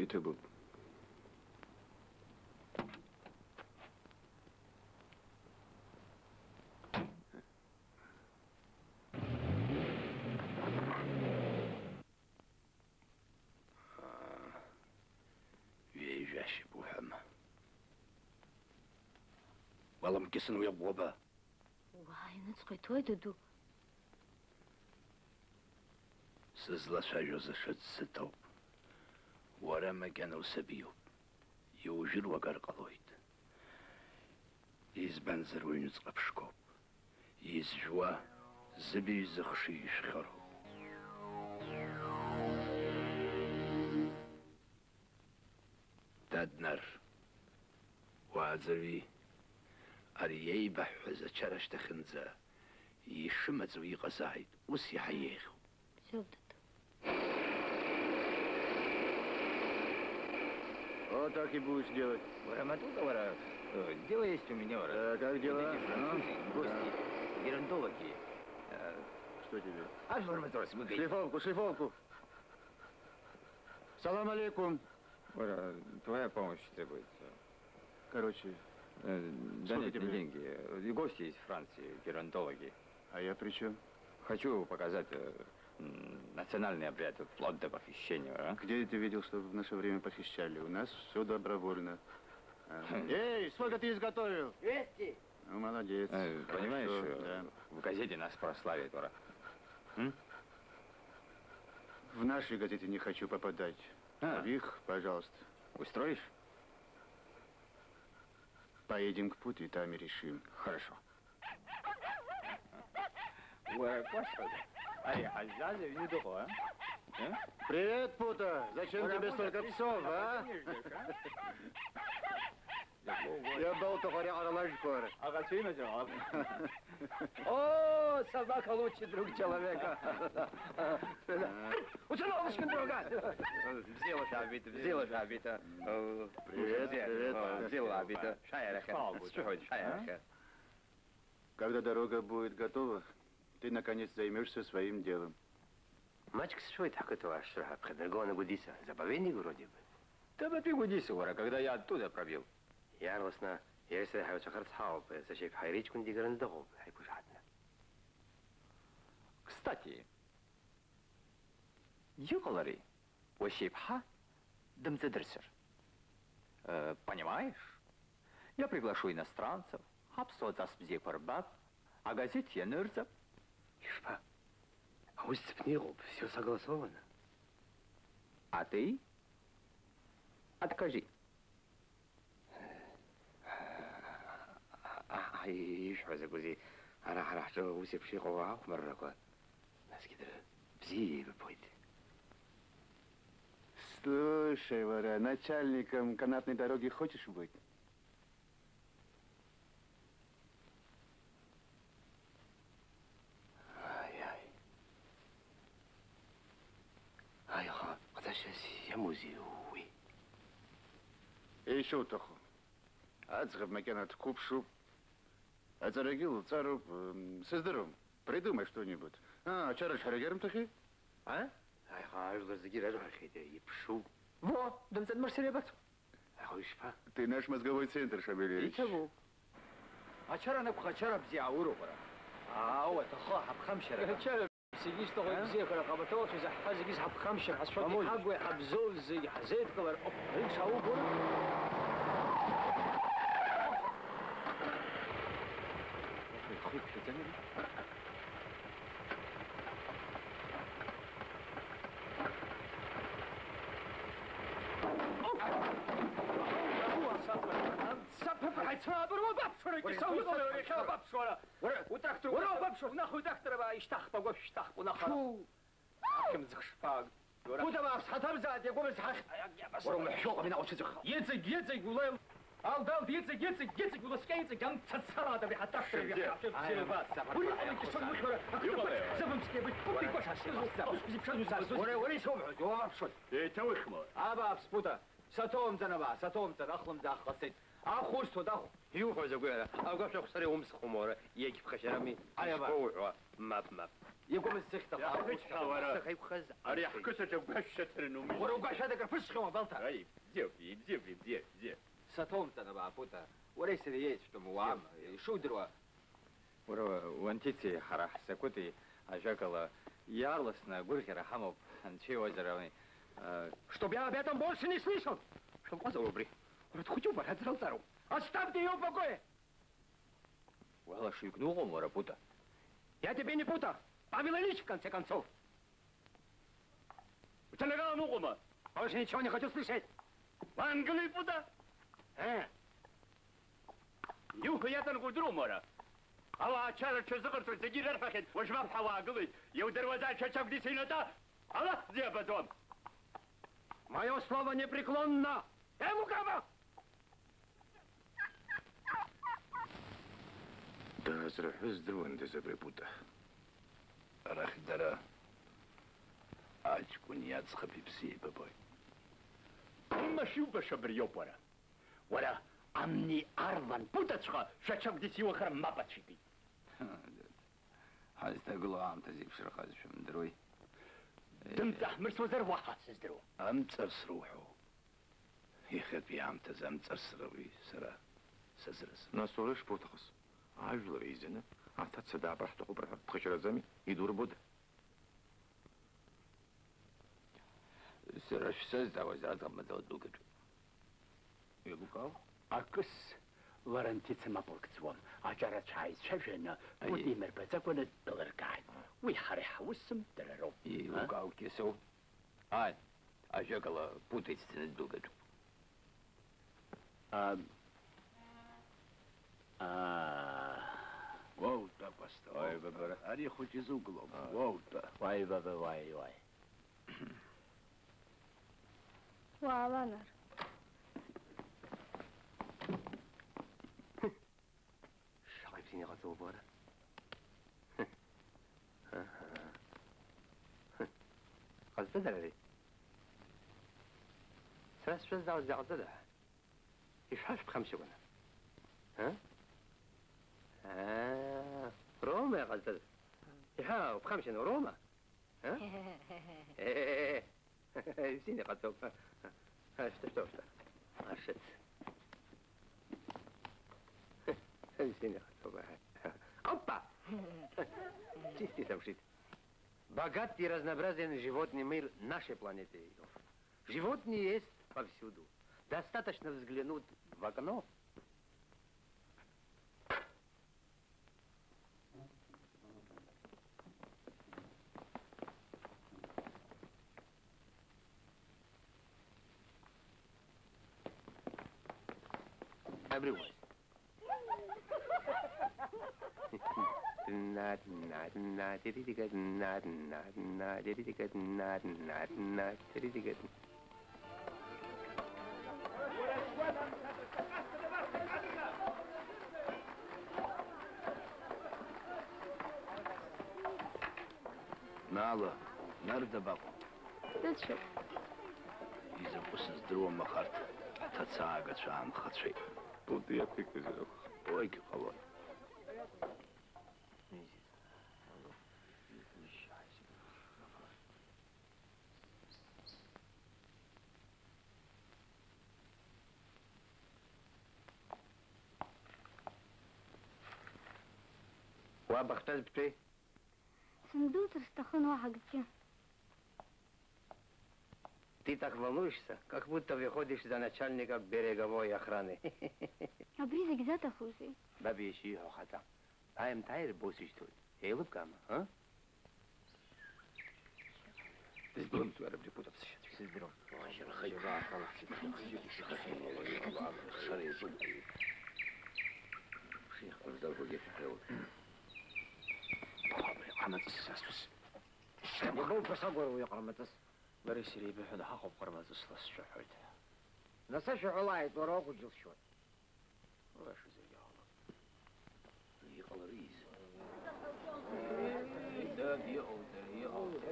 Иҭабуп. Ҩажәашьап уҳәама? Уаламкьысын уи аӷәӷәаба! Уааи, ныҵҟа иҭои, даду? Сызлацәажәоз ашәыӡ сыҭоуп. Уара макьана усабиуп. Иужәыр уагар ҟалоит. Избанзар, уҩныҵҟа ԥшқоуп. Изжәуа зыбаҩ зыхшыҩ ишәхьоуроуп. Дад Нар, Уааӡырҩи. Ари иеибаҳҳәаз ачара шьҭахьынӡа ишымаҵуа иҟазааит, ус иаҳа еиӷьуп. Всё, дад. Вот так и будешь делать. Уара, матука, уара, э, дело есть у меня, уара. Э, как дела? Идите, французы, гости, геронтологи. Э, что тебе? Шлифовку, шлифовку. Салам алейкум. Уара, твоя помощь требуется. Короче, э, да нет, не деньги. И гости из Франции, геронтологи. А я при чём? Хочу показать, э, м, национальный обряд, плод до похищения, а? Где ты видел, чтобы в наше время похищали? У нас всё добровольно. А. Эй, сколько ты изготовил? Двести. Ну, молодец. Э, понимаешь, хорошо, э, да. В газете нас прославят, ура. М? В нашей газете не хочу попадать. А. В их, пожалуйста. Устроишь? Поедем к Путу и там и решим. Хорошо. Уара, Кәасҭа, ари ҳаззааз аҩны дыҟоу, а? А? Привет, Пута! Зачем тебе столько псов, а? Иабоугои? Иабоуҭаху ари аҟара лажәқәа? Аӷацәа имазар ҟалап. О, собака лучше друг человека. Уцәа налышькын, друга! Бзиала шәаабеит, бзиала шәаабеит, а. Привет, привет. Бзиала аабеит, а. Шәааи арахь. Сшәыҳәоит, шәааи арахь. Когда дорога будет готова, ты, наконец, займёшься своим делом. Маҷк сшәоит ҳқыҭауаа шрыҳәаԥхьа дыргон агәдиса, заповедник вроде бы. Дабатәи гәдиса, уара, когда я оттуда пробил? Иаарласны иаҩсра ҳаиуцәахарц ҳауп, сашьа иԥҳа иҷкәын дигараны дыҟоуп, ҳаиқәышаҳаҭны. Кстати, иҟалари, уашьа иԥҳа дымҵадырсыр? Э, понимаешь? Я приглашу иностранцев, ҳаԥсуа ҵас бзиақәа рбап, агазеҭ ианырҵап. Ишԥа? Аус ӡбны иҟоуп, всё согласовано. А ты? Откажи. А, а, ишәҳәо закәызеи? Ара ҳара ҳҿы ус еиԥш иҟоу ахәмаррақәа, насгьы дара бзиа еибабоит. Слушай, уара, начальником канатной дороги хочешь быть? Ааи, ааи. Аиха, ҟаҵашьас иамоузеи уи? Ишуҭаху. Аӡӷаб макьана дқәыԥшуп. Аҵарагьы лҵароуп, м, сыздыруам. Придумай что-нибудь. А, ачара ҳәарагьы рымҭахьеи? А? Аиха, ажәлар зегьы ирарҳәахьеит, иԥшуп. Во, дымҵадмырсыр иабацо? Аха ишԥа? Ты наш мозговой центр, Шамилевич. Иҭабуп. Ачара анакәха, ачара бзиа аауроуп ара. Аауа, аҭахы ҳаԥхамшьара. Ачара зегьы ишҭаху, а? Ибзиахара ҟабаҭоу, аха изаҳҳәа зегьы ҳаԥхамшьар ҳазшәо, Амоли. Иҳагу иҳабзоу зегьы ҳазеидкылар, оп, рыҽаубома? Ихы иқәшәаӡами? Саԥыԥ ҳаицаабыр, уабаԥшуара, кьысау иҟалеи уара иахьа уабаԥшуара? Уара, утрактор, уара уабаԥшуара, унахо утрактор абаа, ишьҭахп агәашә, шьҭахп, унахо. Ахьымӡӷ шԥааг? Уара. Пута бааԥс, ҳаҭабзааит, иагәымыз ҳахь. Уара умҳәшәо ҟамина уцәыӡых. Иҵегь, иҵегь, ула. Алдалт, иҵегь, иҵегь, иҵегь, уласкьа иҵегь, амца цалаада, уи ҳаҭаххеит, шьыбзиа. Уи иҟалеит, ишымуит, уара, акы, иҟалеи, уара? Зыбымск иабеит, пута игәашьа, сызусҭа, уск зеиԥшраз уск. Уара, уара ишоуҳәоз, уабаԥшуаз. Еиҭауихма? Абааԥс, пута, саҭоумҵан, абаа, саҭоумҵан, ахлымӡаах ҟасҵеит. Ахә усҭоит, ахә. Иуҳәо закәи ара? Агәашә ахәсара иумсхума уара? Иагьԥхашьарами. Аиаба. Ишԥоуҳәо? Мап, мап. Иакәым сзыхьҭахо. Иаҳҳәеит ҳәа уара. Сахьеиқәхаз. Ари ҳқыҭаҿы агәашә шьаҭараны умыжьит. Уара угәашә ада акыр ԥысхьоума, Балҭа? Аи, ибзиоуп, ибзиоуп, ибзиоуп, ибзиоуп. Саҭоумҵан, абааԥута. Уара исыриеиҵәтәым уаам, ишудыруа. Уара уанҭицеи ҳара ҳсакәыти, ажәакала, иаарласны агәырӷьара ҳамоуп, анцәа иуазар ами. Э, чтоб я об этом больше не слышал! Шәылҟәазар убри? Уара дхәыҷуп, бара аӡра лҵароуп. Оставьте её в покое! Уалашыҩкны уҟоума, уара, Пута? Я тебе не Пута! Павел Ильич, в конце концов! Уцәанаралан уҟоума? Больше ничего не хочу слышать! Уаангылеи, Пута! Э! Иуҳәо иаҵанакуа удыруама уара? Ауаа ачара рҽазыҟарҵоит, зегьы ирарҳәахьеит, уажә мап ҳәа уаагылеит. Иудыруазааит, шәача Гәдиса иҩнаҭа алаф бзиа абаӡом. Моё слово непреклонно! Э, Мугава! Зрыҳәо здыруандаз абри Пута. Арахь дара аҷкәыни аӡӷаби бзиа еибабоит. Имашьуба шабриоуп уара. Уара, амни арлан Путаҵәҟьа шәачагәгьы сиуахар мап ацәикит. Ҳазҭагылоу аамҭа зеиԥшрахаз шәымдыруеи? Дымҵаҳмырсуазар уаҳа сыздыруам. Амҵар сруҳәо. Иахьатәи аамҭазы амҵар срауеи сара сазыразы? Нас уара ишԥуҭахыз? Ажәлар еизаны, аҭаца даабар ҳҭахуп рҳәар, ԥхашьараӡами? Идурбода? Сара шәсазҵаауаз аӡӷаб маӡала дәылгатәуп. Еилукаау? Акыс, лара анҭица мап лкӡуам. Аҿарацәа ааицәажәаны, Аиеи. Путин имырбаӡакәаны дылыркааит. Уи ҳара иҳаусым, дара роуп. Еилукаау, Кьасоу? Ааи, ажәакала, Пута ицәцаны ддәылгатәуп. А, а. Уа утәа, Кәасҭа, уа Уаҩ утәа. Бабара. Ари ахәыҷы изугылом. А. Уа утәа. Уаҩ баба, уаҩ, уаҩ. Уаала, Нар. Шаҟа ибзианы иҟаҵоу убар. Ҟазҵада ари? Сара сшәыздаауаз дыҟаҵада? Ишәҳәа шәԥхамшьакәаны. Ҳы? Аа, Рома иҟазҵаз. Иҳәа, уԥхамшьан, Рома? Ҳы? Э, ибзианы иҟаҵоуп. Ашьҭа, шьҭа, шьҭа. Ашыц. Ибзианы иҟаҵоуп. Опа! Чисти самшит. Богат и разнообразен животный мир нашей планеты. Животные есть повсюду. Достаточно взглянуть в окно. Everyone. Нала, Нар дабаҟоу? Дыцәоуп. Изакәу сыздыруам, аха арҭ ҭацаагацәа аанхацәеит. Путу иақәикызар акәхап. Уигьы ҟалоит. Уа бахҭаз бтәеи? Сындәылҵыр сҭахын уаҳа акгьы. Ты так волнуешься, как будто выходишь за начальника береговой охраны. Абри зегь заҭахузеи? Баб ишиҳәо хаҵа. Аамҭа ааир бусышьҭуеит. Еилыбкаама, а? Дыздәылымҵуеи ара абри Пута ԥсышьацәгьа? Сыздыруам. Шьарахеит. Шьарахеит. Абри ҟамаҵыс сасус. Иабоуԥасагәара уи аҟармаҵыс? Бареи сареи еибыҳәаны ҳаҟоуп ҟармаҵысла сшәаҳәоит. Нас ашәаҳәалааит, уара уакәу џьылшьоит? Лаша зегьы ала. Иҟаларыз. Ида, иҟалда, иҟалда.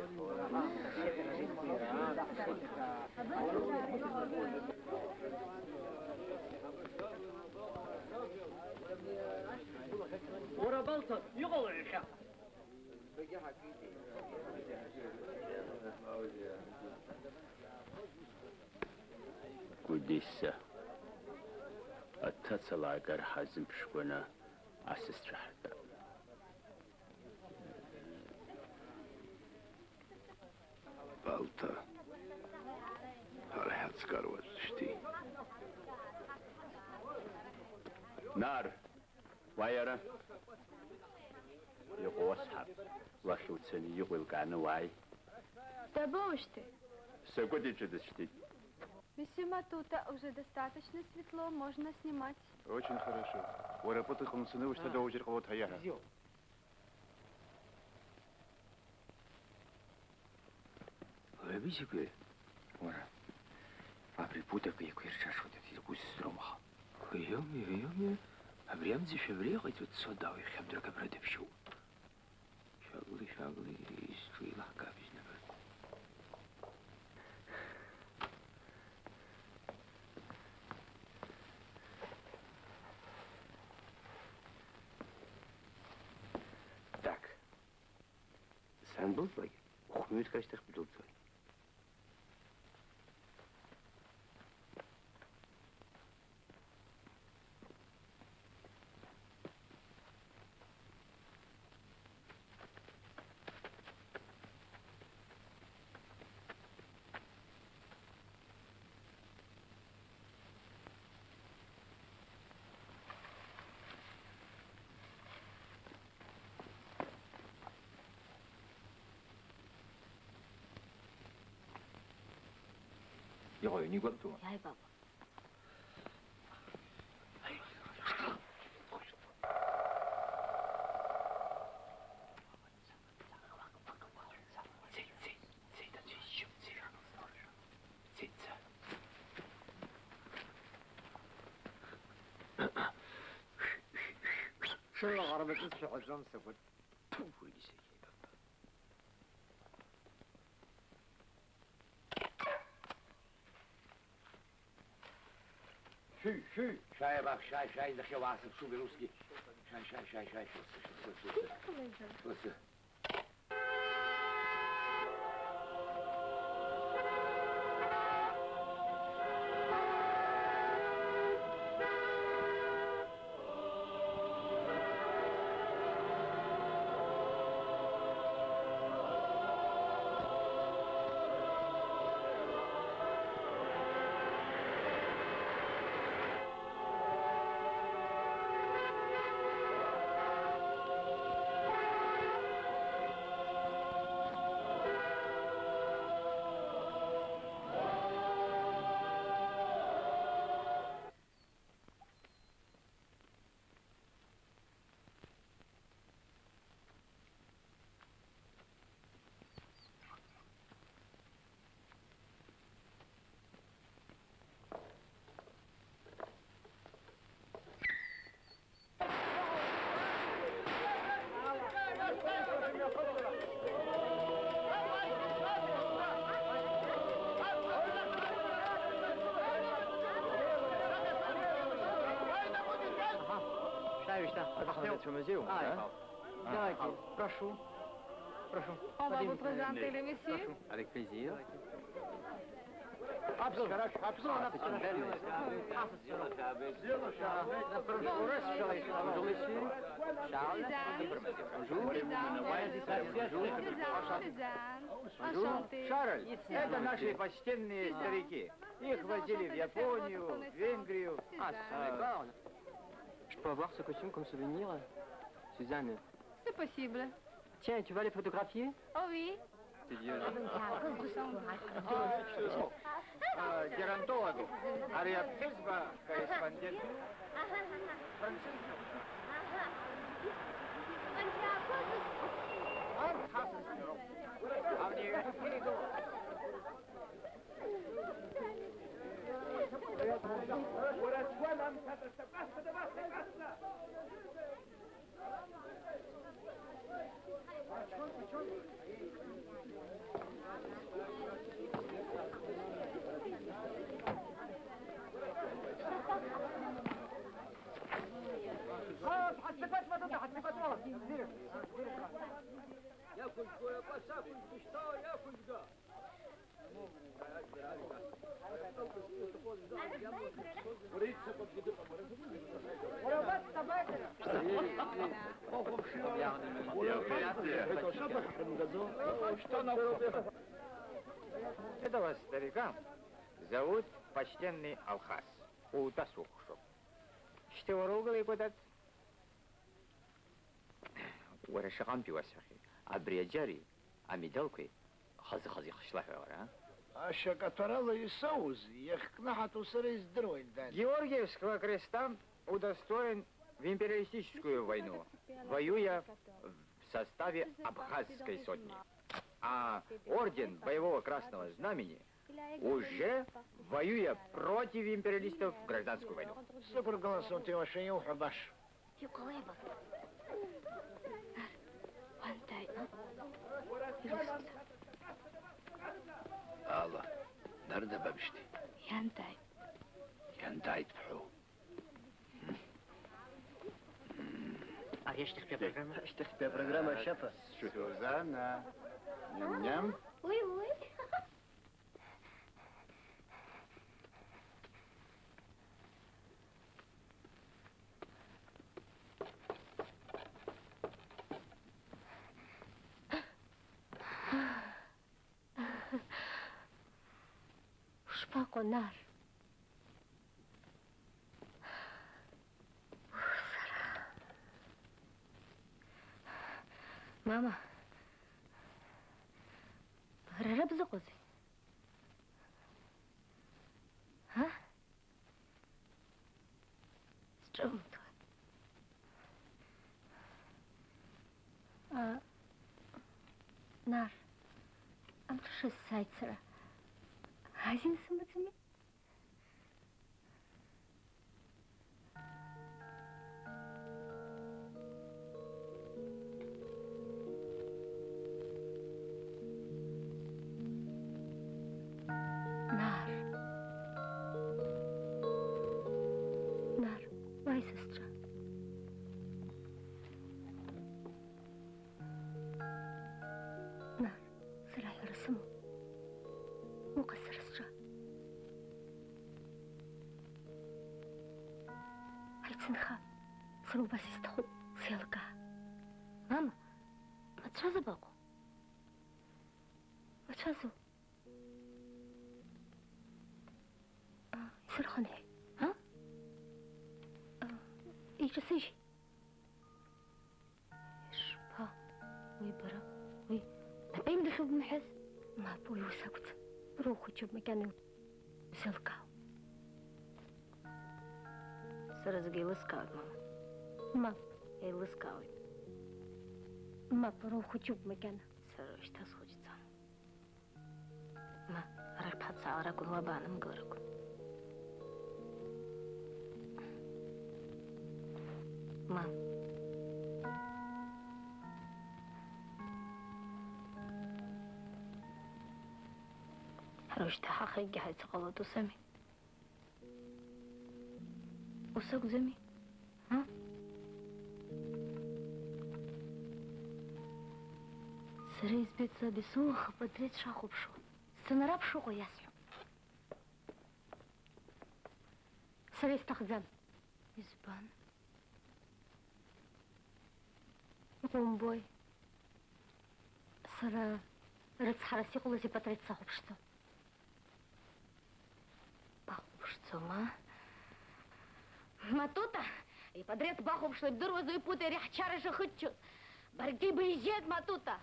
Уара Балҭа, иҟалои иахьа? Гәдиса, аҭацала аагар ҳазымԥшгәаны асасцәа ҳаргап. Балҭа, ҳара ҳацкаруазшьҭи. Нар! Уа иара. Иҟоу уасҳәап, уахь уцаны иҟоу еилкааны уааи. Дабоушьҭи? Сакәыт иҿы дысшьҭит. Месье Матута, уже достаточно светло, можно снимать. Очень хорошо. Уара Пута иҟны уцаны ушьҭа доужьыр ҟалоит ҳәа иаҳәа. Уара бзиақәа, уара, абри Путак еиқәирҽаҽуеит, иргәы сыздыруам аха. Иоуми, иоуми, Абри амӡышәа абра иҟаиҵо дцо дауа иахьа абдрак абра дыԥшьоуп. Шәагәлеи, шәагәлеи, изҿу еилаҳкаап зны абра. Так. Сандәылҵлак, хә-ҩык ашьҭахь бдәылҵуеит. Иҟои, игәабҭома? Иааи, баба. Ҽыла ҟармаҵыс шәаҳәаӡом, сакәыт. Ҭу, уигьы сеиҳәеит, баба. Шәи, шәи! Шәааи, абаҟ, шәааи, шәааи, иахьа уаасыԥшуп, русгьы. Шәааи, шәааи, шәааи, шәааи, шәласы, шәласы, шәласы. Шәласы. Шәааи шьҭа, аҭахҳәа. Аҭахҳәа. Музеиума, а? Давайте, прошу. Прошу. On va vous présenter le monsieur. Avec plaisir. Аԥсшәа, аԥсшәа, аԥсшәа. Bonjour, monsieur. Charles. Bonjour. Bonjour. Enchanté. Шарль, это наши почтенные старики. Их возили в Японию, в Венгрию. Ah, ce sont des cornes. Je peux avoir ce costume comme souvenir, Suzanne ? C'est possible. Tiens, tu vas les photographier ? Oh oui. C'est vieux. Геронтологу, ари аԥҳәызба корреспондент. Французов. Арҭ ҳасасцәа роуп. Абни иҩаԥхьа игылоуп. Этого старика зовут почтенный Алхас. Утәа сухәаԥшуп. Шьҭа уара угылеи, Кәатат? Уара шаҟантәи уасҳәахьеит? Абри аџьари, амедалқәеи, хазы-хазы ихшьла ҳәа уара, а? Ашьакаҭәарала исоуз, иахькнаҳатәу сара издыруеит, Дани. Георгиевского креста удостоен в империалистическую войну, воюя в составе Абхазской сотни. А орден Боевого Красного Знамени уже воюя против империалистов в гражданскую войну. Сықәыргылан, Сутиуа, шәа иуҳәо баша. Иҟалеи, ба? Уан дааит. Иуасҳәап. Ала, Нарда бабшьҭи? Иан дааит. Иан дааит бҳәоу? Ари ашьҭахьтәи апрограмма? Ашьҭахьтәи апрограмма ашьаԥа? Сузанна, ням-ням. Уи, уи. Ушԥаҟоу, Нар? Сара. Мама, ара бзыҟазеи? А? Сҿымҭуан. А, Нар, амш шысзааит сара. Азин сымаӡами? Нар. Нар, уааи сасцәа. Нар, сара аҳәара сымоуп. Уҟаз сара сҿы. Ҳаицынха, сара убас исҭахуп, сеилкаа. Мама, мацәаза баҟоу? Мацәазу? А, исырхынҳәит. А? А, иҿасыжьит. Ишԥа, уи бара, уи напеимдахьоу бымҳәаз? Мап, уи ус акәӡам. Бара ухәыҷуп, макьана иузеилкаауам. Сара зегь еилыскаауеит, мама. Мап. Еилыскаауеит. Мап, бара ухәыҷуп, макьана. Сара уажәшьҭа схәыҷӡам. Ма, арахь бҳацаалар акәын, уа баанымгылар акәын. Ма. Ҳара уажәшьҭа ҳахрагьы ҳаицыҟалоит, ус ами? Ус акәӡами? А? Сара избеит саб исоуаха апатреҭ шахәаԥшуа. Сценара бшыҟоу иасҳәап. Сара исҭахӡам. Избан? Иҟоумбои? Сара рыцҳарас иҟалаз ипатреҭ сахәаԥшӡом. Бахәаԥшӡома? Матута, ипатреҭ бахәаԥшла ибдыруазу ипутеи ари ҳчара шахыччоз? Баргьы быжьеит, Матута!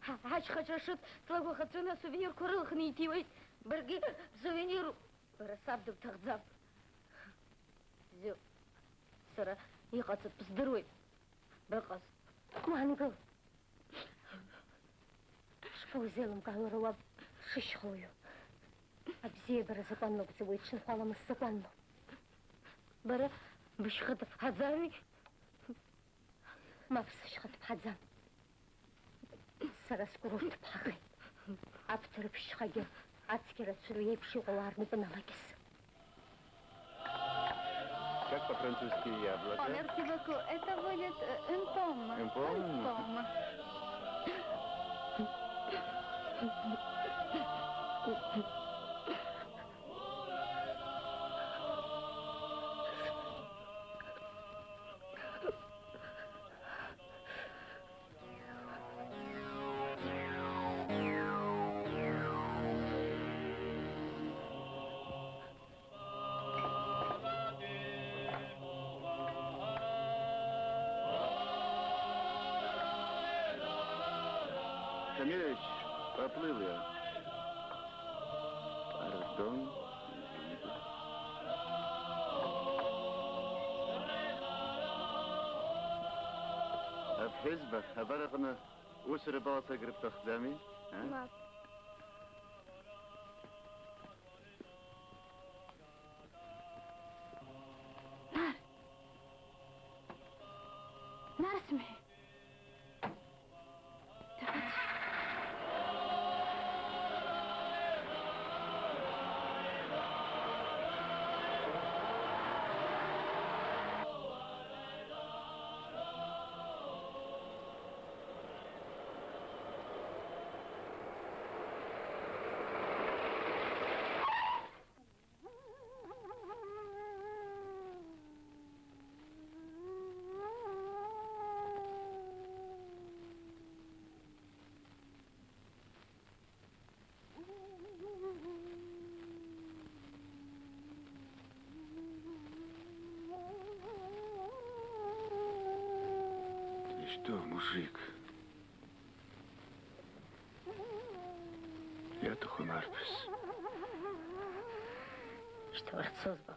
Ҳа-, ҳашьхаҿа шыҭ ҵлақәа хацәаны асувенирқәа рылхны иҭиуеит. Баргьы бсувенируп. Бара саб дыбҭахӡам. Бзиоуп. Сара иҟаҵатәу здыруеит. Быҟаз. Уаангыл. Шԥоузеилымкаауеи уара уаб дшышьхауаҩу? Абзиабара закәанла акәӡам, уи дшынхо аламыс закәанлоуп. Бара бышьха дыԥҳаӡами? Мап, сышьха дыԥҳаӡам. Сара скурорт ԥҳахеит. Аԥҭа рыԥшьхагьы ацқьара ацәыру еиԥш иҟоу аарнапы налакьыс. Как по-французски яблоко? Oh, merci beaucoup. Это будет, э, une pomme. Une pomme? Une pomme. Шамилевич, поплыл я. Пардон, извините. Аԥҳәызба, абар аҟны усура балацәажәар бҭахӡами, а? Мап. Нарсымҳәеи. Ты что, мужик? Иаҭахым арԥыс. Шьҭа уахьцоз ба.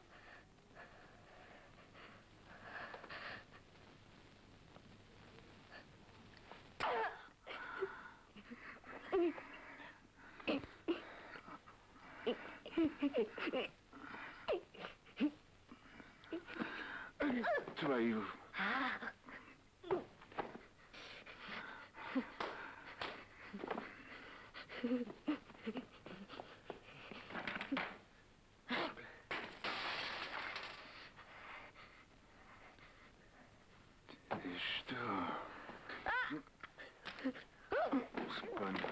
Твою. Ты что? Спана.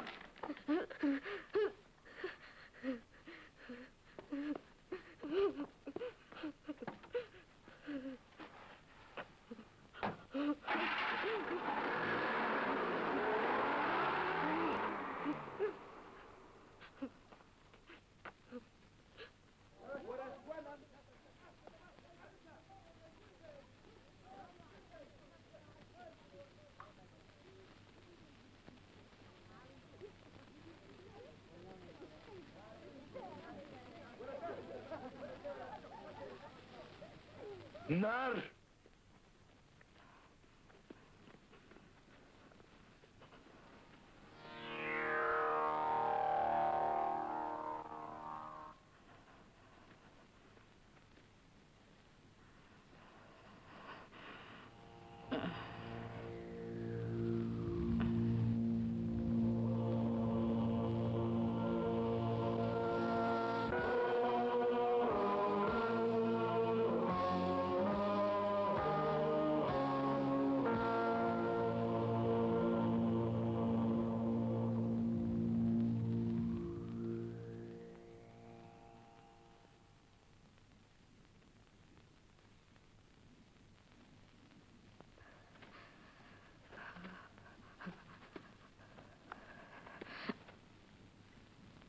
Нар!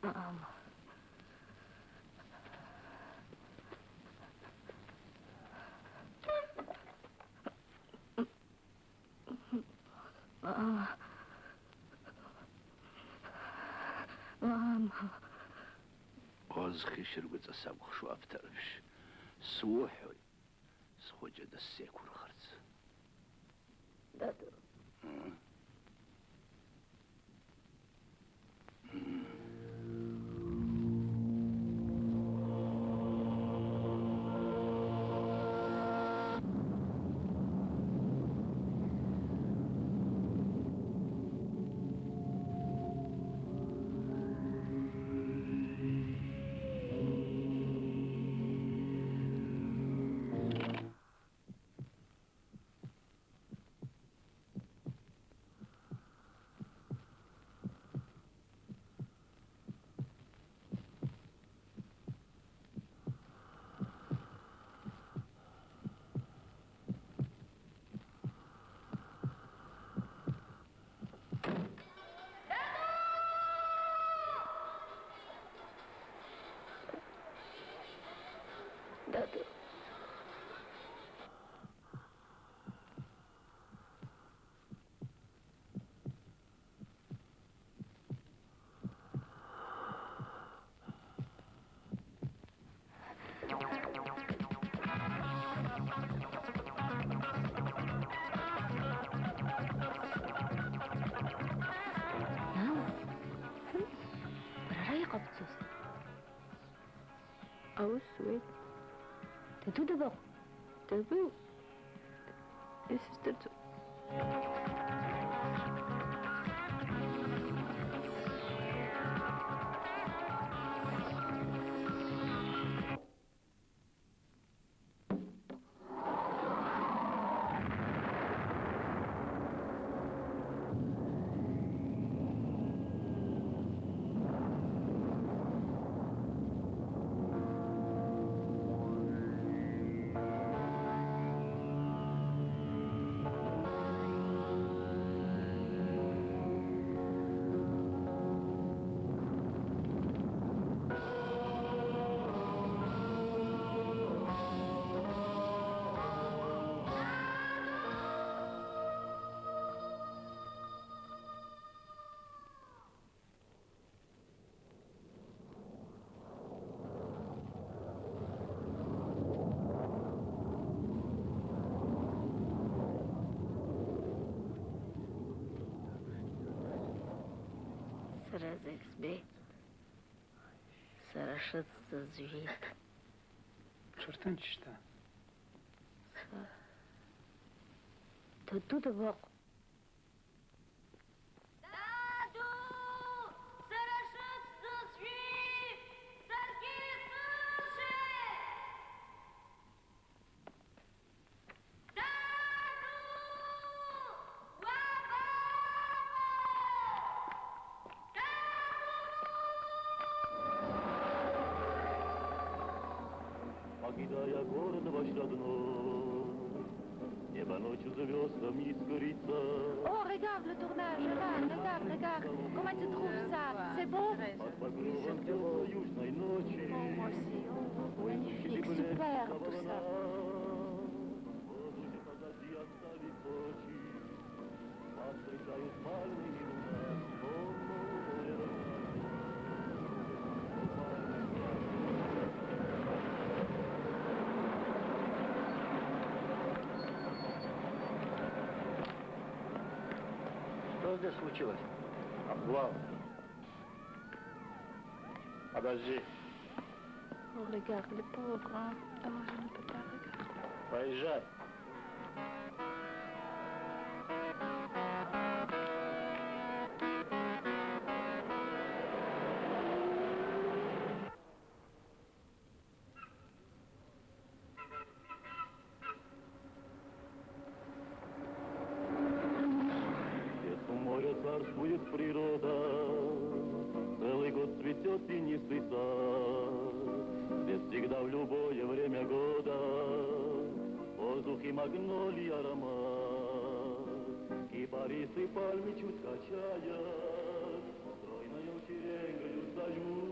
Мама. Мама. Мама. Озхьышь ргәаҵа сакәыхшоу, Авторович, суҳәоит, схәыҷы дысзеиқәырхарц. Даду. М? М. Даду. Нана, бара ара иҟабҵоз? Аус зуеит. Даду дабаҟоу? Даду, исыздырӡом. Сара зегь збеит. Сара шыцҵаз жәит. Ҽырҭынч шьҭа. Даду дабаҟоу? Даду! Сара шыцҵаз жәит! Саргьы сыцәеит! Даду! Уабаҟоу? Даду! Покидая город ваш родной, небо ночью звёздам искрится. Oh, regarde le tournage, regarde, regarde, regarde. Comment tu trouves ça? C'est beau? Под покровом тёплой южной ночи. Oh, moi aussi. Oh, magnifique, superbe tout ça. Что здесь случилось? Обвал. Подожди. Oh, regarde, le pauvre, hein. Oh, je ne peux pas regarder. Поезжай. Здесь у моря царствует природа, целый год цветёт тенистый сад. Здесь всегда в любое время года в воздухе магнолий аромат. Кипарисы пальмы чуть качая, стройною черенгою встают.